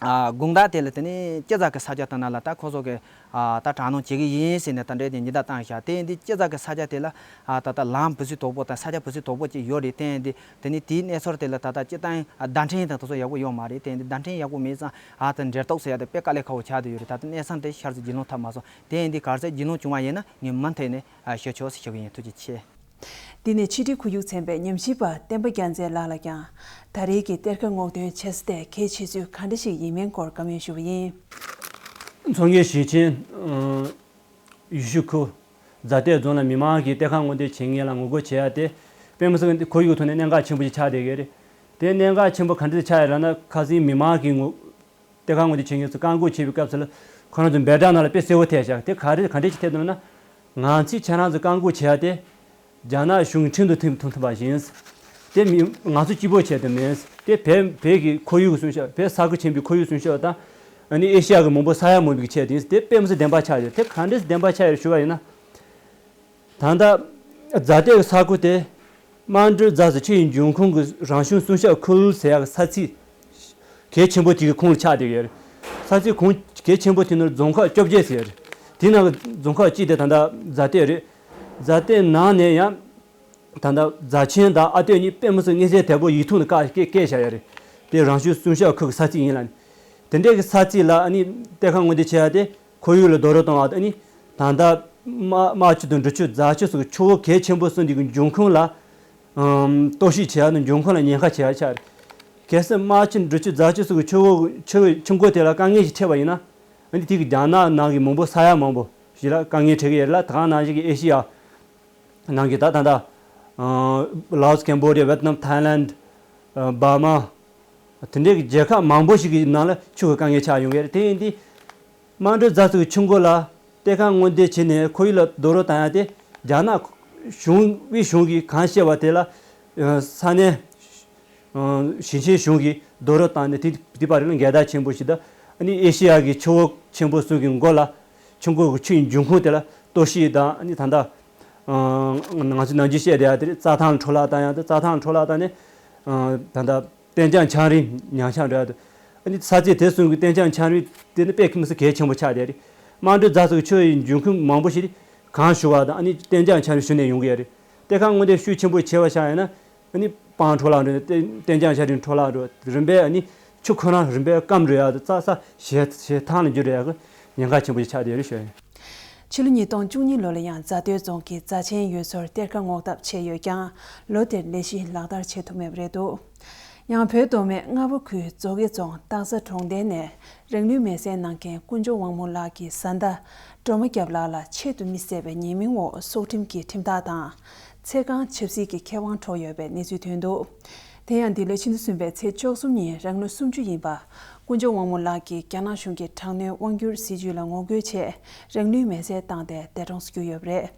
ཨ་དགོང་དག་དེ་ལ་དེ་ནི་སྐྱིད་ཚ་གི་ས་ཆ་དེ་ན་ལ་ད་ཁོ་ཚོ་གི་ཨ་ད་དྲག་སྣང་བྱེད་ཀྱི་ཡིན་ཟེར་ནས་ད་འདྲའི་དེ་ཉེན་བརྡ་བཏང་ཤག་དེ་ཡིན་དུས་སྐྱིད་ཚ་གི་ས་ཆ་དེ་ལ་ཨ་ད་ལྟ་ལམ་བུ་སྲིད་དོག་པོ་དང་ས་ཆ་བུ་སྲིད་དོག་པོ་ཅིག་ཡོད་རེད། དེ་ཡིན་དུས་དེ་ནི་དེའི་གནས་ཚུལ་དེ་ལ་ད་ལྟ་སྤྱིར་བཏང་ཨ་བརྡ་འཕྲིན་དང་དེ་ཚོ་ཡག་པོ་ཡོད་མ་རེད། དེ་ཡིན་དུས་བརྡ་འཕྲིན་ཡག་པོ་མེད་ཙང་ཨ་ད་འབྲེལ་གཏུག་ཟེར་ཡ་དེ་དཔེ་དཀའ་ལས་ཁག་པོ་ཆགས་བསྡད་ཡོད་རེད། ད་ལྟ་གནས་ཚང་དེ་ཤར་ཚུལ་རྒྱུས་ལོན་ཐོབ་མ་སོང་། དེ་ཡིན་དུས་ག་ཚད་རྒྱུས་ལོན་བྱུང་བ་ཡིན་ན་ངས་མུ་མཐུད་ནས་ཨ་ཞུ་ཆོག་ཟེར་ཞུ་གི་ཡིན། ཐུགས་རྗེ་ཆེ། འདི་ནས་ཕྱི་དྲིལ་ཁོར་ཡུག་ཚན་པའི་ཉམས་ཞིབ་པ་བསྟན་པ་རྒྱལ་མཚན་ལགས་ལ་ཀྱང་ད་རེས་ཀྱི་གཏེར་ཁ་སྔོག་འདོན་བྱེད་ས་དེ་གལ་ཆེ་ཚུལ་ག་འདྲ་ཞིག་ཡིན་མིན་སྐོར་བཀའ་མོལ་ཞུ་བ་ཡིན། མཚོ་སྔོན་ཞིང་ཆེན་ཨ་ཡུལ་ཤུལ་ཁུལ་རྫ་སྟོད་རྫོང་ལ་མི་མང་གིས་གཏེར་ཁ་སྔོག་འདོན་བྱེད་མཁན་ལ་ངོ་རྒོལ་བྱེད་ཡ་དེ་དཔེ་མི་སྲིད་ཀྱི་ཁོར་ཡུག་ཐོག་ནས་གནད་འགག་ཆེན་པོ་ཞིག་ཆགས་བསྡད་ཡོད་རེད། དེ་གནད་འགག་ཆེན་པོ་ག་འདྲ་ཆགས་ཡོད་ལབ་ན། ཁ་སང་མི་མང་གིས་ངོ་གཏེར་ཁ་སྔོག་འདོན་བྱེད་མཁན་ཚོ་བཀག་འགོག་བྱེད་པའི་སྐབས་སུ་ལ་ཁོ་རང་ཚོ་འབོད་སྒྲ་ནང་ལ་དཔེ་གསལ་པོ་ཐེབས་བཞག་དེ་ག་རེ་ག་འདྲ་ཞིག་ཐེབས་འདུག་ལབ་ན། ང་ཚོས་ཁྱེད་རང་ཚོ་བཀག་འགོག་བྱེད་ཡ་དེ་རྒྱ་ནག་གཞུང་གི་ཁྲིམས་དང་མཐུན་མཐུན་ཐུབ་པ་ཡིན། དེ་མི་ང་ཚོ་གཅིག་པོ་བྱས་དེ་མིན། དེ་བོད་བོད་ཀྱི་ཁོར་ཡུག་སྲུང་སྐྱོབ། བོད་ས་ཁུལ་ཆེན་པོའི་ཁོར་ཡུག་སྲུང་སྐྱོབ་དང་། ཨ་ནི་ཨེ་ཤི་ཡ་གི་མང་པོ་ས་ཡ་མང་པོའི་ཆེད་དུ་ཡིན། དེ་དཔེ་མི་སྲིད་བདེན་པ་ཆགས་ཡོད། དེ་ག་འདྲས་བདེན་པ་ཆགས་ཡོད་ཞུ་བ་ཡིན་ན། ད་ལྟ་རྫ་སྟོད་ཀྱི་ས་ཁུལ་དེ་དམངས་ཁྲོད་རྫ་ཟེར་ཆུ་ཡི་འབྱུང་ཁུངས་ཀྱི་རང་བྱུང་སྲུང་སྐྱོབ་ཁུལ་ཟེར་ཡག་གི་ས་ཚིགས་གལ་ཆེན་པོ་དེ་གི་ཁོངས་ལ་ཆགས་བསྡད་ཡོད་རེད། ས་ཚིགས་ཁོངས་གལ་ཆེན་པོ་དེ་ནི་རྫོང་ཁག་བཅོ་བརྒྱད་ཟེར་ཡོད་རེད། དེ་ནང་གི་རྫོང་ཁག་གཅིག་དེ་ད་ལྟ་རྫ་སྟོད་རེད། རྫ་སྟོད་ནང་ནས་ཡང་ད་ལྟ་རྫ་ཆེན་དང་ཨ་སྟོད་གཉིས་དཔེ་མི་སྲིད་མངོན་གསལ་དོད་པོ་ཡིག་ཐོག་ནས་བཀོད་བཀོད་བཞག་ཡོད་རེད། དེ་རང་བྱུང་སྲུང་སྐྱོབ་ཁུལ་གྱི་ས་ཚིགས་ཡིན་ལ། དེ་འདྲའི་གི་ས་ཚིགས་ལ་ཨ་ནི་གཏེར་ཁ་སྔོག་འདོན་བྱེད་ཡ་དེ་ཁོར་ཡུག་ལ་རྡོག་རོལ་གཏོང་བ་དང་། ཨ་ནི་ད་ལྟ་རྨ་རྨ་ཆུ་དང་འབྲི་ཆུ་རྫ་ཆུ་སོགས་ཀྱི་ཆུ་བོ་གལ་ཆེན་པོ་གསུམ་འདི་གི་འབྱུང་ཁུངས་ལ་ཨམ་གཏོར་བཤིག་བྱེད་ཡ་དང་འབྱུང་ཁུངས་ལ་ཉེན་ཁ་བྱེད་ཡ་ཆགས་རེད། གལ་སྲིད་རྨ་ཆུ་འབྲི་ཆུ་རྫ་ཆུ་སོགས་ཀྱི་ཆུ་བོ་ཆུ་ཆུ་མགོ་དེ་ལ་དཀའ་ངལ་ཞིག་འཕྲད་པ་ཡིན་ན། ཨ་ནི་དེ་གི་རྒྱ་ནག་ནང་གི་མང་པོ་ས་ཡ་མང་པོ་ཞིག་ལ་དཀའ་ངལ་འཕྲད་ཀྱི་ཡོད་རེད་ལ། ད་ག་ནང་བཞིན་གྱི་ཨེ་ཤི་ཡ་ནང་གི་ད་ད་ད་ལའོ་སི། ཀེམ་བོ་ཌི་ཡ། ཝེ་ཏི་ནམ། ཐའི་ལན། འབར་མ། དེ་འདྲའི་གི་རྒྱལ་ཁབ་མང་པོ་ཞིག་གི་ནང་ལ་ཆུ་གི་དཀའ་ངལ་ཆགས་ཡོང་གི་རེད། དེ་ཡིན་དུས་རྨ་འབྲི་རྫ་ཟེར་གྱི་ཆུ་མགོ་ལ་གཏེར་ཁ་སྔོག་འདོན་བྱས་ནས་ཁོར་ཡུག་ལ་རྡོག་རོལ་བཏང་ཡ་དེ་རྒྱ་ནག་གཞུང་དབུས་གཞུང་གིས་གང་བཤད་པ་དེ་ལ་ས་གནས་ཞིང་ཆེན་གཞུང་གིས་རྡོག་རོལ་བཏང་ནས། དེ་དེ་བར་ལ་འགལ་ཟླ་ཆེན་པོ་ཞིག་དང་། ཨ་ནི་ཨེ་ཤི་ཡ་གི་ཆུ་བོ་ཆེན་པོ་གསུམ་གྱི་མགོ་ལ་ཆུ་མགོ་གི་ཆུ་ཡི་འབྱུང་ཁུངས་དེ་ལ་གཏོར་བཤིག་དང་། ཨ་ནི་ད་ལྟ་ང་ཚོས་ནམ་རྒྱུན་བཤད་བསྡད་ཡ་དེ་རེད། རྩྭ་ཐང་ལ་འཕྲོ་བརླག་བཏང་ཡ་དེ། རྩྭ་ཐང་ལ་འཕྲོ་བརླག་བཏང་ནས་ད་ལྟ་གཏན་འཇགས་ཆམ་རིམས་ཉམས་ཆག་འགྲོ་ཡ་དང་། ཨ་ནི་ས་ཚིགས་དེ་གསུམ་གྱི་གཏན་འཇགས་ཆམ་རིམས་དེ་ནི་དཔེ་མི་སྲིད་གལ་ཆེན་པོ་ཆགས་བསྡད་རེད། རྨ་འབྲི་རྫ་ཟེར་གྱི་ཆུ་ཡི་འབྱུང་ཁུངས་མང་པོ་ཞིག་གངས་ཞུ་བ་དང་། ཨ་ནི་གཏན་འཇགས་ཆམ་རིམས་ཞུ་ནས་ཡོང་གི་ཡོད་རེད། གཏེར་ཁ་སྔོག་འདོན་ཤུགས་ཆེན་པོ་བྱས་པ་ཆགས་ཡིན་ན། ཨ་ནི་སྤང་འཕྲོ་བརླག་འགྲོ། གཏན་གཏན་འཇགས་ཆམ་རིམས་འཕྲོ་བརླག་འགྲོ། རིམ་པས་ཨ་ནི་ཆུ་ཁོ་རང་རིམ་པས་སྐམ་འགྲོ་ཡ་དང་། རྩྭ་ས་བྱེ་བྱེ་ཐང་ལ་འགྱུར་ཡ་གི་ཉེན་ཁ་ཆེན་པོ་ཞིག་ཆགས་བསྡད་ཡོད་རེད་ཞུ། ཕྱི་ལོ་ཉིས་སྟོང་བཅུ་གཉིས་ལོ་ལ་ཡང་རྫ་སྟོད་རྫོང་གི་རྫ་ཆེན་ཡུལ་ཚོར་གཏེར་ཁ་སྔོག་ཐབས་བྱས་ཡོད་ཀྱང་། ལོ་དེར་ལས་གཞི་ལག་བསྟར་བྱེད་ཐུབ་མེད་པ་རེད་འདུག་ཡང་བོད་མདོ་སྨད་རྔ་བ་ཁུལ་མཛོ་དགེ་རྫོང་སྟག་རྩེ་གྲོང་རྡལ་ནས་རང་ལུས་མེར་སྲེག་གནང་མཁན་དཀོན་མཆོག་དབང་མོ་ལགས་ཀྱི་བཟའ་ཟླ་སྒྲོལ་མ་སྐྱབས་ལགས་ལ་ཆེད་དུ་མི་བསད་པའི་ཉེས་མིང་འོག་སྲོག་ཁྲིམས་ཀྱི་ཁྲིམས་ཐག་དང་། ཚེ་གང་ཆབ་སྲིད་ཀྱི་ཁེ་དབང་འཕྲོག་ཡོད་པའི་གནས་ཚུལ་ཐོན་འདུག་དེ་ཡང་འདི་ལོའི་ཕྱི་ཟླ་གསུམ་པའི་ཚེས་བཅུ་གསུམ་ཉིན་རང་ལོ་སུམ་ཅུ་ཡིན་པ། དཀོན་མཆོག་དབང་མོ་ལགས་ཀྱིས་རྒྱ་ནག་གཞུང་གི་དྲག་གནོན་དབང་སྒྱུར་སྲིད་ཇུས་ལ་ངོ་རྒོལ་ཆེད་རང་ལུས་མེར་སྲེག་བཏང་སྟེ་འདས་གྲོངས་སུ་གྱུར་ཡོད་པ་རེད།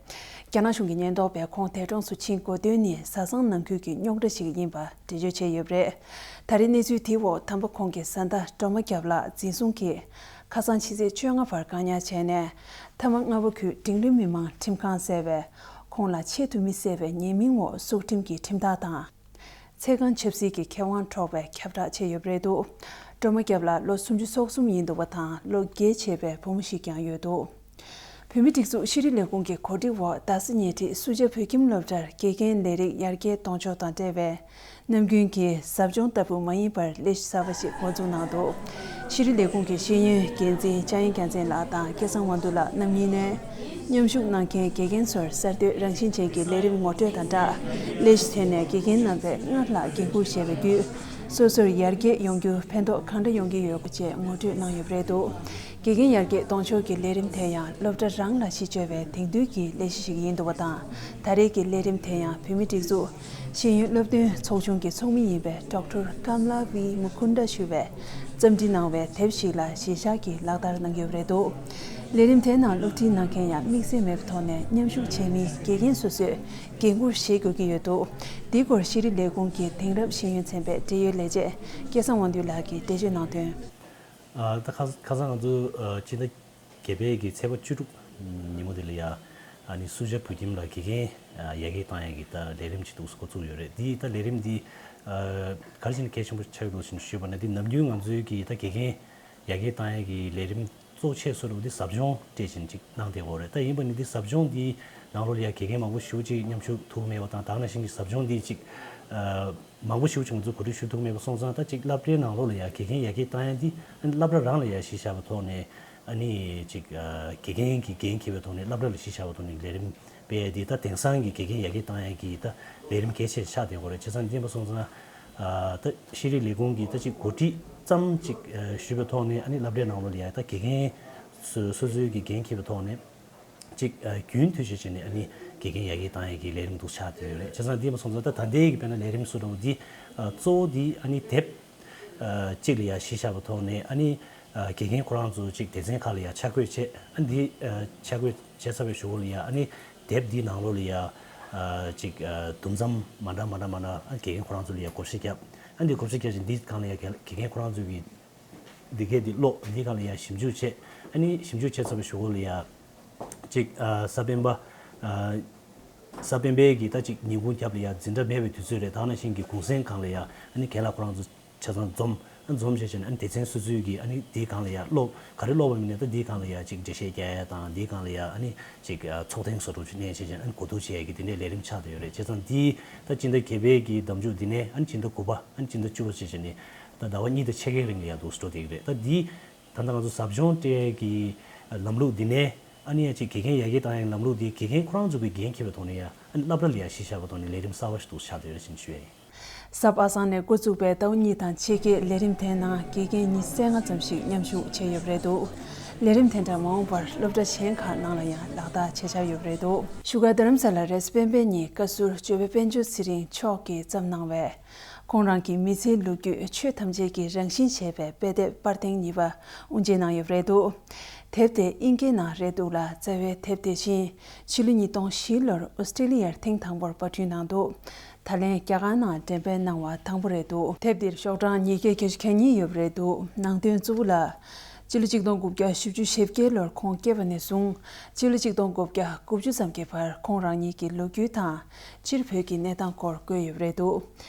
རྒྱ་ནག་གཞུང་གི་ཉེན་རྟོག་པས་ཁོང་འདས་གྲོངས་སུ་ཕྱིན་གོ་དོན་ནི་བཟའ་ཚང་ནང་ཁུལ་གྱི་རྙོག་དྲ་ཞིག་ཡིན་པ་འགྲེལ་བརྗོད་བྱས་ཡོད་པ་རེད། ད་རེས་གནས་ཚུལ་དེའི་འོག་དམ་པ་ཁོང་གི་བཟའ་ཟླ་སྒྲོལ་མ་སྐྱབས་ལགས་འཛིན་བཟུང་གིས་ཁ་སང་ཕྱི་ཚེས་བཅོ་ལྔ་བར་བཀག་ཉར་བྱས་ནས། མཐའ་མ་རྔ་བ་ཁུལ་འབྲིང་རིམ་མི་མང་ཁྲིམས་ཁང་གསལ་བས། ཁོང་ལ་ཆེད་དུ་མི་བསད་པའི་ཉེས་མིང་འོག་སྲོག་ཁྲིམས་ཀྱི་ཁྲིམས་ཐག་དང་། ཚེ་གང་ཆབ་སྲིད་ཀྱི་ཁེ་དབང་འཕྲོག་པའི་ཁྱབ་བསྒྲགས་བྱས་ཡོད་པ་རེད་འདུག་སྒྲོལ་མ་སྐྱབས་ལགས་ལོ་སུམ་ཅུ་སོ་གསུམ་ཡིན་འདུག་པ་དང་། ལོ་བརྒྱད་བྱས་པའི་བུ་མོ་ཞིག་ཀྱང་ཡོད་འདུག་བོད་མིའི་སྒྲིག་འཛུགས་ཤེས་རིག་ལས་ཁུངས་ཀྱི་གོ་སྒྲིག་འོག་རྡ་ས་ཉེ་འཁྲིས་སུ་ཇཱ་བོད་ཁྱིམ་སློབ་གྲྭར་དགེ་རྒན་ལས་རིགས་ཡར་རྒྱས་གཏོང་ཕྱོགས་དང་འབྲེལ་བའི་ནམ་རྒྱུན་གྱི་ཟབ་སྦྱོང་ལྟ་བུ་མ་ཡིན་པར་ལས་གཞི་གསར་པ་ཞིག་འགོ་འཛུགས་གནང་འདུག་ཤེས་རིག་ལས་ཁུངས་ཀྱི་ཤེས་ཡོན་འགན་འཛིན་འཇམ་དབྱངས་རྒྱལ་མཚན་ལགས་དང་སྐལ་བཟང་དབང་འདུས་ལགས་རྣམ་གཉིས་ནས། མཉམ་ཞུགས་གནང་མཁན་དགེ་རྒན་ཚོར་གསར་གཏོད་རང་བཞིན་ཅན་གྱི་ལས་རིམ་ངོ་སྤྲོད་དང་སྦྲགས། ལས་གཞི་ཐད་ནས་དགེ་རྒན་རྣམ་པས་སྔར་ལྷག་འགན་འཁུར་བཞེས་པ་བརྒྱུད། སོ་སོར་ཡར་རྒྱས་ཡོང་རྒྱུར་ཕན་ཐོགས་གང་འདྲ་ཡོང་གི་ཡོད་པ་བཅས་ངོ་སྤྲོད་གནང་ཡོད་པ་རེད་འདུག་དགེ་རྒན་ཡར་རྒྱས་གཏོང་ཕྱོགས་ཀྱི་ལས་རིམ་དེ་ཡང་སློབ་གྲྭ་རང་ལ་གཞི་བཅོལ་བའི་དེང་དུས་ཀྱི་ལས་གཞི་ཞིག་ཡིན་འདུག་པ་དང་། ད་རེས་ཀྱི་ལས་རིམ་དེ་ཡང་བོད་མིའི་སྒྲིག་འཛུགས་ཤེས་ཡོན་སློབ་སྟོན་ཚོགས་ཆུང་གི་ཚོགས་མི་ཡིན་པའི་ཌོག་ཊར་ཀམ་ལ་ཝི་མུ་ཀུན་ཌ་ཞུ་བས་རྩོམ་སྒྲིག་གནང་བའི་དེབ་ཞིག་ལ་གཞི་བཞག་གིས་ལག་བསྟར་གནང་གི་ཡོད་པ་རེད་འདུག་ལས་རིམ་དེའི་ནང་སློབ་ཁྲིད་གནང་མཁན་ཡང་དམིགས་བསལ་མེད་པའི་ཐོག་ནས་མཉམ་ཞུགས་བྱེད་མིའི་དགེ་རྒན་སོ་སོས་འགན་འཁུར་བཞེས་དགོས་ཀྱི་ཡོད་འདུག་འདིའི་སྐོར་ཤེས་རིག་ལས་ཁུངས་ཀྱི་དེང་རབས་ཤེས་ཡོན་ཚན་པའི་འབྲེལ་ཡོད་ལས་བྱེད་སྐལ་བཟང་དབང་འདུས་ལགས་ཀྱིས་འགྲེལ་བརྗོད་གནང་དོན། ཨ། ད་ཁ་ཁ་སང་ང་ཚོ་ཨ་སྤྱི་ཟླ་བརྒྱད་པའི་གི་ཚེས་པ་བཅུ་དྲུག་ཉིན་མོ་དེ་ལ་ཡ། ཨ་ནི་སུ་ཇཱ་བོད་ཁྱིམ་ལ་དགེ་རྒན་ཨ་ཡར་རྒྱས་བཏང་ཡ་གི་ད་ལས་རིམ་ཅིག་འདུག་སེ་འགོ་བཙུགས་ཡོད་རེད། འདི་ད་ལས་རིམ་འདི་ཨ་ག་རེ་བྱས་ནས་གལ་ཆེན་པོ་ཆགས་ཡོད་འདུག་ཟེར་ནས་ཞུས་པ་ན། འདི་ནམ་རྒྱུན་ང་ཚོའི་གི་ད་དགེ་རྒན་ཡར་རྒྱས་བཏང་ཡ་གི་ལས་རིམ་གཙོ་ཆེ་ཤོས་འདི་ཟབ་སྦྱོང་སྤྲད་བྱས་ནས་ཅིག་གནང་བསྡད་ཡོད་རེད། ད་ཡིན་པ་ནི་འདི་ཟབ་སྦྱོང་འདིའི་ནང་ལོགས་ལ་ཡ་དགེ་རྒན་མང་པོ་ཞེ་པོ་ཅིག་མཉམ་ཞུགས་ཐུབ་མེད་པ་དང་། ད་ག་ནང་བཞིན་གྱི་ཟབ་སྦྱོང་འདི་ཅིག་ཨ་མང་པོ་ཞེ་པོ་ཅིག་ང་ཚོས་གོ་སྒྲིག་ཞུ་ཐུབ་མེད་པ་སོང་ཙང་། ད་ཅིག་སློབ་གྲྭའི་ནང་ལོགས་ལ་ཡ་དགེ་རྒན་ཡར་རྒྱས་བཏང་ཡ་འདི་ཨ་ནི་སློབ་གྲྭ་རང་ལ་ཡ་གཞི་བཞག་པའི་ཐོག་ནས། ཨ་ནི་ཅིག་ཨ་དགེ་རྒན་གྱི་འགན་འཁྱེར་བའི་ཐོག་ནས་སློབ་གྲྭ་ལ་གཞི་བཞག་པའི་ཐོག་ནས་ལས་རིམ་སྤེལ་ཡ་འདི་ད་དེང་སང་གི་དགེ་རྒན་ཡར་རྒྱས་བཏང་ཡ་གི་ད་ལས་རིམ་གལ་ཆེ་ཆགས་བསྡད་ཡོད་རེད། བྱས་ཙང་འདི་ཡིན་པ་སོང་ཙང་། ཨ་ད་ཤེས་རིག་ལས་ཁུངས་ཀྱིས་ད་ཅིག་གོ་སྒྲིག་ཙམ་ཅིག་ཨ་ཞུས་པའི་ཐོག་ནས། ཨ་ནི་སློབ་གྲྭའི་ནང་ལོགས་ལ་ཡ་ད་དགེ་རྒན་སོ་སོ་སོའི་གི་འགན་འཁྱེར་བའི་ཐོག་ནས། ཅིག་ཨ་རྒྱུན་མཐུད་བྱས་བྱས་ནས་ཨ་ནི་དགེ་རྒན་ཡར་རྒྱས་བཏང་ཡས་ཀྱི་ལས་རིམ་འདུག་ཆགས་བསྡད་ཡོད་རེད། བྱས་ཙང་འདི་མ་སོང་ཙང་ད་ད་ལྟའི་གི་དཔེར་ན་ལས་རིམ་སུ་འདྲ་བོ་འདི་ཨ་གཙོ་བོ་འདི་ཨ་ནི་དེབ་ཨ་གཅིག་ལ་ཡ་གཞི་བཞག་པའི་ཐོག་ནས། ཨ་ནི་ཨ་དགེ་རྒན་ཁོ་རང་ཚོ་ཅིག་སྡེ་ཚན་ཁག་ལ་ཡ་ཆ་བགོས་བྱས། ཨ་འདི་ཨ་ཆ་བགོས་བྱས་ཚར་བའི་གཞུག་གུ་ལ་ཡ་ཨ་ནི་དེབ་འདིའི་ནང་ལོགས་ལ་ཡ་ཨ་ཅིག་ཨ་དུམ་མཚམས་མ་འདྲ་མ་འདྲ་མ་འདྲ་ཨ་དགེ་རྒན་ཁོ་རང་ཚོ་ལ་ཡ་བགོ་བཤའ་བརྒྱབ། ཨ་འདི་བགོ་བཤའ་བརྒྱབ་བྱས་འདི་སྒང་ལ་ཡ་དགེ་རྒན་ཁོ་རང་ཚོ་གི་འདི་གས་འདི་ཀློག་འདི་སྒང་ལ་ཡ་ཞིབ་འཇུག་བྱས། ཨ་ནི་ཞིབ་འཇུག་བྱས་ཚར་བའི་གཞུག་གུ་ལ་ཡ་ཅིག་ཨ་གཟའ་སྤེན་པ་ཨ་གཟའ་སྤེན་པའི་གི་ད་ཅིག་ཉིན་གུང་རྒྱབ་ལ་ཡ་འཛིན་གྲྭ་མེད་པའི་དུས་ཚོད་རེད། ད་ག་ནང་བཞིན་གྱི་གུང་སེང་སྒང་ལ་ཡ་ཨ་ནི་རྒན་ལགས་ཁོ་རང་ཚོ་ཆ་ཚང་འཛོམས། ཨ་འཛོམས་བྱས་བྱས་ནས་ཨ་ནི་སྡེ་ཚན་སོ་སོའི་གི་ཨ་ནི་འདིའི་སྒང་ལ་ཡ་ཀློག་ག་རེ་ཀློག་པ་མིན་ནས་ད་འདིའི་སྒང་ལ་ཡ་ཅིག་འགྲེལ་བཤད་རྒྱག་ཡ་དང་། འདིའི་སྒང་ལ་ཡ་ཨ་ནི་ཅིག་ཨ་ཚོགས་ཐེངས་བཟོ་འདྲ་ཅིག་གནང་བྱས་བྱས་ནས་ཨ་ནི་གོ་བསྡུར་བྱེད་ཡ་གི་དེ་འདྲའི་ལས་རིམ་ཆགས་བསྡད་ཡོད་རེད། བྱས་ཙང་འདི་ད་སྤྱི་ཟླ་བརྒྱད་པའི་གི་ཟླ་མཇུག་འདི་ནས་ཨ་ནི་སྤྱི་ཟླ་དགུ་པ་ཨ་ནི་སྤྱི་ཟླ་བཅུ་པ་བྱས་བྱས་ནས་ད་ཟླ་བ་གཉིས་དང་ཕྱེད་ཀའི་རིང་ལ་ཡ་འདུག་སེ་འགྲོ་བསྡད་ཀྱི་རེད། ད་འདི་ད་ལྟ་ང་ཚོ་ཟབ་སྦྱོང་སྤྲད་ཡ་གི་ལམ་ལུགས་འདི་ནས། ཨ་ནི་ཡ་ཅིག་དགེ་རྒན་ཡར་རྒྱས་བཏང་ཡའི་ལམ་ལུགས་འདི་དགེ་རྒན་ཁོ་རང་ཚོ་གི་འགན་འཁྱེར་བའི་ཐོག་ནས་ཡ། ཨ་ནི་སློབ་གྲྭ་ལ་ཡ་གཞི་བཞག་པའི་ཐོག་ནས་ལས་རིམ་གསར་བ་ཞིག་འདུག་ཆགས་བསྡད་ཡོད་ཅེས་ཞུ་ཡ་ཡིན། གཟའ་པ་སངས་ནས་འགོ་བཙུགས་པའི་ཟླ་བ་གཉིས་དང་ཕྱེད་ཀའི་ལས་རིམ་དེའི་ནང་དགེ་རྒན་ཉི་ཤུ་རྩ་ལྔ་ཙམ་ཞིག་མཉམ་ཞུགས་བྱས་ཡོད་པ་རེད་འདུག་ལས་རིམ་དེ་འདྲ་མ་འོངས་པར་སློབ་གྲྭ་གཞན་ཁག་ནང་ལ་ཡང་ལག་བསྟར་བྱེད་འཆར་ཡོད་པ་རེད་འདུག་བཞུགས་སྒར་རྡ་རམ་ས་ལ་རེས་གཟའ་སྤེན་པའི་ཉིན་བཀའ་ཟུར་ཇོ་བོ་དཔལ་འབྱོར་ཚེ་རིང་མཆོག་གིས་བརྩམས་གནང་བའི། ཁོང་རང་གི་མི་ཚེའི་ལོ་རྒྱུས་ཆོས་ཐམས་ཅད་ཀྱི་རང་བཞིན་ཞེས་པའི་དཔེ་དེབ་པར་ཐེངས་གཉིས་པ་དབུ་འབྱེད་གནང་ཡོད་པ་རེད་འདུག་དེབ་དེ་ཨིན་སྐད་ནང་རེད་འདུག་ལ། རྩ་བའི་དེབ་དེ་བཞིན་ཕྱི་ལོ་ཉིས་སྟོང་བཞི་ལོར་ཨོ་སི་ཀྲི་ལི་ཡར་ཐེངས་དང་པོར་པར་སྐྲུན་གནང་འདུག་ད་ལན་རྒྱ་གར་ནང་འགྲེམས་སྤེལ་གནང་བ་དང་པོ་རེད་འདུག་དེབ་འདིར་ཤོག་གྲངས་ཉིས་བརྒྱ་བརྒྱད་ཅུ་གྱ་གཉིས་ཡོད་པ་རེད་འདུག་ནང་དོན་གཙོ་བོ་ལ། སྤྱི་ལོ་ཆིག་སྟོང་དགུ་བརྒྱ་བཞི་བཅུ་ཞེ་བརྒྱད་ལོར་ཁོང་སྐྱེས་པ་ནས་བཟུང་སྤྱི་ལོ་ཆིག་སྟོང་དགུ་བརྒྱ་དགུ་བཅུ་ཙམ་གྱི་བར་ཁོང་རང་ཉིད་ཀྱི་ལོ་རྒྱུས་དང་། སྤྱིར་བོད་ཀྱི་གནས་སྟངས་སྐོར་བཀོད་ཡོད་པ་རེད་འདུག་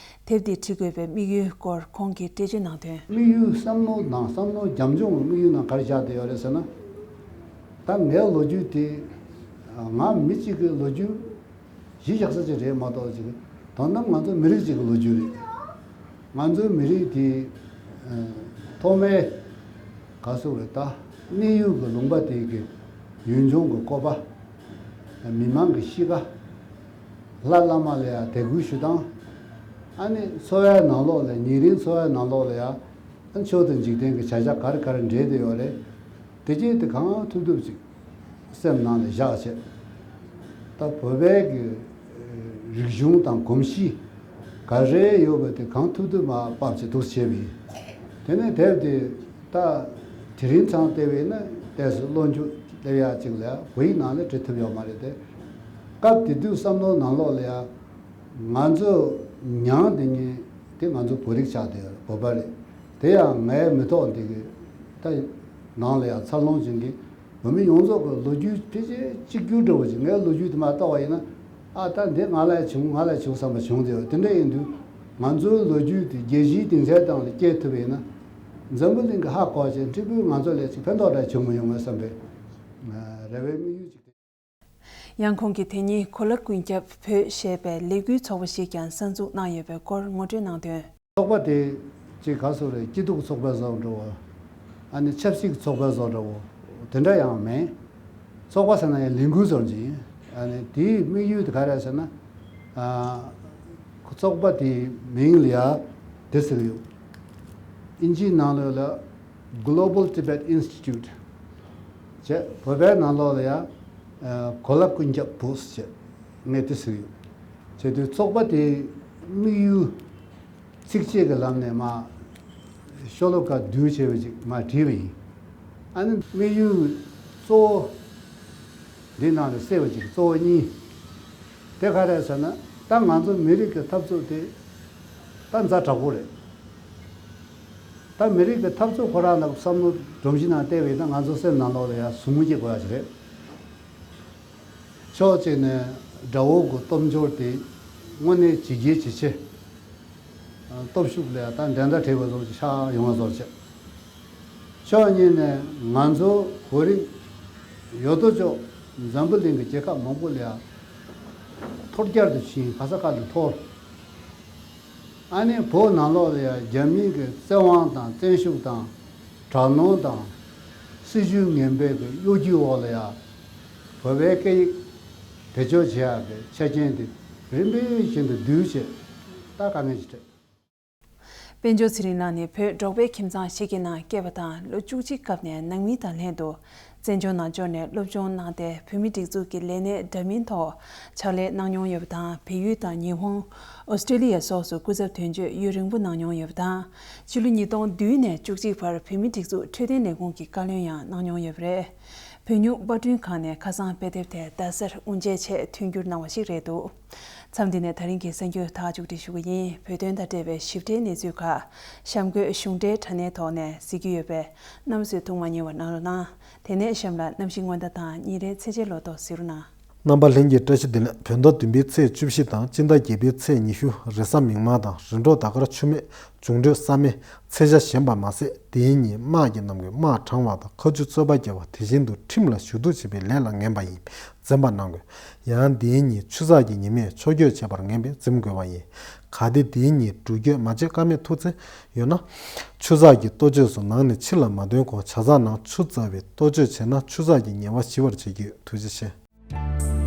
དེབ་འདི་བྲི་དགོས་པའི་དམིགས་ཡུལ་སྐོར་ཁོང་གིས་འགྲེལ་བརྗོད་གནང་དོན། དམིགས་ཡུལ་བསམ་བློ་དང་བསམ་བློ་རྒྱབ་ལྗོངས་ཀྱི་དམིགས་ཡུལ་ནང་ག་རེ་བཞག་བསྡད་ཡོད་རེད་ཟེར་ན། ད་ངའི་ལོ་རྒྱུས་དེ་ང་མི་གཅིག་གི་ལོ་རྒྱུས་གཞི་བཞག་ས་ཅིག་རེད་མ་གཏོགས་ཅིག་དོན་དམ་ང་ཚོ་མི་རིགས་གཅིག་གི་ལོ་རྒྱུས་རེད། ང་ཚོའི་མི་རིགས་དེ་ཐོག་མའི་ག་ཟེར་རེད། ད་གནས་ཡུལ་གྱི་ལུང་པ་དེ་གི་ཡུལ་ལྗོངས་ཀྱི་བཀོད་པ། མི་མང་གི་གཤིས་ཀ། ལྷ་བླ་མ་ལ་ཡང་དད་གུས་ཞུ་སྟངས། ཨ་ནི་འཚོ་བའི་ནང་ལོགས་ལ་ཉིན་རེའི་འཚོ་བའི་ནང་ལོགས་ལ་ཡང་ཨ་ནི་ཆོས་དང་འཇིག་རྟེན་གྱི་བྱ་བཞག་ག་རེ་ག་རེ་འབྲེལ་བསྡད་ཡོད་རེད། དེ་རྗེས་དེ་གང་ཐུབ་ཐུབ་ཅིག་སེམས་ནང་ལ་བཞག་བྱས། ད་བོད་པའི་གི་རིག་གཞུང་དང་གོམས་གཤིས་ག་རེ་ཡོད་པ་དེ་གང་ཐུབ་ཐུབ་མར་ཕབ་བྱས་འདུག་བྱས་པ་ཡིན། དེ་ནས་དེབ་དེ་ད་དེ་རིང་ཚང་བལྟས་པ་ཡིན་ན་ཏོག་ཙམ་བློ་འགྱོད་སླེབས་ཡག་ཅིག་ལ་བོད་ཡིག་ནང་ལ་འབྲི་ཐུབ་ཡོད་མ་རེད་དེ། སྐབས་དེ་དུས་བསམ་བློ་ནང་ལོགས་ལ་ཡང་ང་ཚོ་མྱང་འདི་གཉིས་དེ་ང་ཚོ་བོད་རིགས་ཆགས་བསྡད་ཡོད་རེད། བོད་པ་རེད། དེ་ཡང་ངའི་མི་ཐོག་འདི་གི་ད་ནང་ལ་ཡང་འཚར་ལོངས་བྱུང་གི། བོད་མི་ཡོངས་རྫོགས་ཀྱི་ལོ་རྒྱུས་ཕལ་ཆེར་གཅིག་གྱུར་འདྲ་བོ་ཅིག་ངའི་ལོ་རྒྱུས་དེ་མར་བལྟ་བ་ཡིན་ན། ཨ་ད་འདི་ང་ལ་བྱུང་ང་ལ་བྱུང་བསམ་པ་བྱུང་བསྡད་ཡོད། དེ་འདྲ་ཡིན་དུས་ང་ཚོའི་ལོ་རྒྱུས་དེ་རྒྱལ་སྤྱིའི་སྡིངས་ཆའི་སྟེང་ལ་སྐྱེལ་ཐུབ་པ་ཡིན་ན། འཛམ་བུ་གླིང་གི་ཧ་གོ་བྱས་ཕྲུ་གུ་ང་ཚོ་ལ་ཅིག་ཕན་ཐོགས་འདྲ་བྱུང་མི་ཡོང་ངམ་བསམ་པའི་རེ་བའི་དམིགས་ཡུལ་ཅིག་རེད། ཡང་ཁོང་གིས་དེ་ཉིན་གོ་ལ་ཀུན་ཁྱབ་བོད་ཞེས་པའི་ལས་འགུལ་ཚོགས་པ་ཞིག་ཀྱང་གསར་འཛུགས་གནང་ཡོད་པའི་སྐོར་ངོ་སྤྲོད་གནང་དོན། ཚོགས་པ་དེ་ཅིག་ག་ཟེར་རེད། སྐྱིད་སྡུག་ཚོགས་པའི་བཟོ་འདྲ་བོ། ཨ་ནི་ཆབ་སྲིད་ཚོགས་པའི་བཟོ་འདྲ་བོ། དེ་འདྲ་ཡང་མིན། ཚོགས་པ་ཟེར་ན་ཡང་ལས་འགུལ་བཟོ་འདྲ་ཅིག་ཡིན། ཨ་ནི་དེའི་དམིགས་ཡུལ་དེ་ག་རེ་ཟེར་ན། ཨ་ཚོགས་པ་དེའི་མིང་ལ་ཡ་དེ་ཟེར་གི་ཡོད། ཨིན་ཇིའི་ནང་ལོགས་ལ་Global Tibet Institute བྱས། བོད་པའི་ནང་ལོགས་ལ་ཡང་གོ་ལ་ཀུན་ཁྱབ་བོད་ཟེར་བྱས། ངས་དེ་ཟེར་ཡོད། བྱས་དུས་ཚོགས་པ་དེའི་དམིགས་ཡུལ་ཚིགས་བཅད་ཀྱི་ལམ་ནས་མར་ཤོ་ལོ་ཀ་བསྡུས་བྱས་པ་ཅིག་མར་བྲིས་པ་ཡིན། ཨ་ནི་དམིགས་ཡུལ་གཙོ་བོ་འདི་ནང་ལ་གསལ་བ་ཅིག་གཙོ་བོ་གཉིས། དེ་ག་རེ་ཟེར་ན། ད་ང་ཚོ་མི་རིགས་ཀྱི་འཐབ་རྩོད་དེ་ད་ཛ་དྲག་པོ་རེད། ད་མི་རིགས་ཀྱི་འཐབ་རྩོད་ཁོ་རང་ལ་བསམ་བློ་སྒྲོམ་གཞི་ནང་བལྟས་པ་ཡིན་ན། ང་ཚོ་སེམས་ནང་ལོགས་ལ་ཡང་ཟུག་རྔུ་སྐྱེ་དགོས་ཡ་ཞིག་རེད། ཕྱོགས་གཅིག་ནས་དགྲ་བོ་གི་སྟོབས་འབྱོར་དེ་དངོས་གནས་ཇེ་རྒྱས་ཇེ་ཆེ། སྟོབས་ཤུགས་ལ་ད་འགྲན་ཟླ་བྲལ་བ་བཟོ་ཅིག་ཆགས་ཡོང་བ་བཟོ་བྱས། ཕྱོགས་གཉིས་ནས་ང་ཚོ་བོད་རིགས་ཡོད་དོ་ཅོག་འཛམ་བུ་གླིང་གི་རྒྱལ་ཁབ་མང་པོ་ལ་ཡང་འཐོར་རྒྱལ་དུ་ཕྱིན། ག་ས་ག་ལ་འཐོར། ཨ་ནི་བོད་ནང་ལོགས་ལ་ཡང་རྒྱ་མིའི་གི་བཙན་དབང་དང་བཙན་ཤུགས་དང་དྲག་གནོན་དང་སྲིད་ཇུས་ངན་པའི་གི་གཡོ་སྒྱུའི་འོག་ལ་ཡང་བོད་པའི་སྐད་ཡིག་བེད་སྤྱོད་བྱེད་ཡག་གི་ཆ་རྐྱེན་དེ་རིམ་པས་བཞིན་དུ་བསྡུས་བྱས། ད་དཀའ་ངལ་ཞིག་འཕྲད། དཔལ་འབྱོར་ཚེ་རིང་ལགས་ནི་བོད་འབྲོག་པའི་ཁྱིམ་ཚང་ཞིག་གི་ནང་སྐྱེས་པ་དང་། ལོ་བཅུ་གཅིག་སྐབས་ནས་ནང་མི་དང་ལྷན་དུ་བཙན་བྱོལ་ནང་འབྱོར་ནས་སློབ་སྦྱོང་གནང་སྟེ། བོད་མིའི་སྒྲིག་འཛུགས་ཀྱི་ལས་སྣེ་འདྲ་མིན་ཐོག་ཕྱག་ལས་གནང་མྱོང་ཡོད་པ་དང་། བལ་ཡུལ་དང་ཉི་ཧོང་། ཨོ་སི་ཀྲི་ལི་ཡ་སོགས་སུ་སྐུ་ཚབ་དོན་གཅོད་ཡུན་རིང་པོ་གནང་མྱོང་ཡོད་པ་དང་། ཕྱི་ལོ་ཉིས་སྟོང་བདུན་ནས་བཅུ་གཅིག་བར་བོད་མིའི་སྒྲིག་འཛུགས་འཕྲོད་བསྟེན་ལས་ཁུངས་ཀྱི་བཀའ་བློན་ཡང་གནང་མྱོང་ཡོད་པ་རེད། བོད་སྨྱུག་པར་སྐྲུན་ཁང་ནས་ཁ་སང་དཔེ་དེབ་དེ་རྡ་སར་དབུ་འབྱེད་ཆེད་མཐུན་འགྱུར་གནང་བ་ཞིག་རེད་འདུག་མཚམས་འདི་ནས་ད་རིང་གི་གསར་འགྱུར་ད་མཇུག་སྒྲིལ་ཞུ་གི་ཡིན། བོད་དོན་དང་འབྲེལ་བའི་ཞིབ་ཕྲའི་གནས་ཚུལ་ཁག་གཤམ་འཁོད་གཞུང་འབྲེལ་དྲ་གནས་ཐོག་ནས་གཟིགས་ཀྱི་ཡོད་པས། རྣམ་པ་ཚོས་ཐུགས་མ་ཉེས་པར་གནང་རོགས་གནང་། དེ་ནས་གཤམ་ལ་གནམ་གཤིས་སྔོན་བརྡ་དང་ཉིན་རེའི་ཚེས་ཆའི་ལོ་ཐོ་གཟིགས་རོགས་གནང་། རྣམ་པ་ལྷན་རྒྱས་བཀྲ་ཤིས་བདེ་ལེགས། བོད་ཟླ་བདུན་པའི་ཚེས་བཅུ་བཞི་དང་སྤྱི་ཟླ་བརྒྱད་པའི་ཚེས་ཉི་ཤུ། རེས་གཟའ་མིག་དམར་དང་རིམ་གྲོ་ཟླ་སྐར་མཆོད་མེ། འབྱུང་འཕྲོད་གཟའ་མེ། ཚེས་ཆ་གཞན་པ་མ་ཟད། དེའི་ཉིན་དམག་གི་རྣམས་ཀྱིས་དམག་དྲངས་པ་དང་། མཁའ་སྤྱོད་རྩོད་པ་བརྒྱབ་པ། དེ་བཞིན་དུ་ཁྲིམས་ལ་ཞུ་གཏུག་བྱེད་པའི་ལས་ལ་ངན་པ་ཡིན་པས་འཛེམ་པ་གནང་དགོས། ཡང་དེའི་ཉིན་ཆུ་ཚགས་ཀྱི་ཉི་མས་ཕྱོགས་སྐྱོད་བྱེད་པར་ངན་པས་འཛེམ་དགོས་པ་ཡིན། གལ་ཏེ་དེའི་ཉིན་འགྲུལ་སྐྱོད་མ་བྱེད་ཀ་མེད་ཐུག་ཚེ་ཡོད་ན། ཆུ་ཚགས་ཀྱི་གཏོ་བཅོས་སུ་ནང་ནས་ཕྱི་ལ་མ་ཐོན་གོང་ཇ་ཚགས་ནང་ཆུ་བཙགས་པའི་གཏོ་བཅོས་བྱས་ན་ཆུ་ཚགས་ཀྱི་ཉེས་པ་ཞི་བར་བྱེད་རྒྱུ་ཡོད། ཐུགས་རྗེ་ཆེ།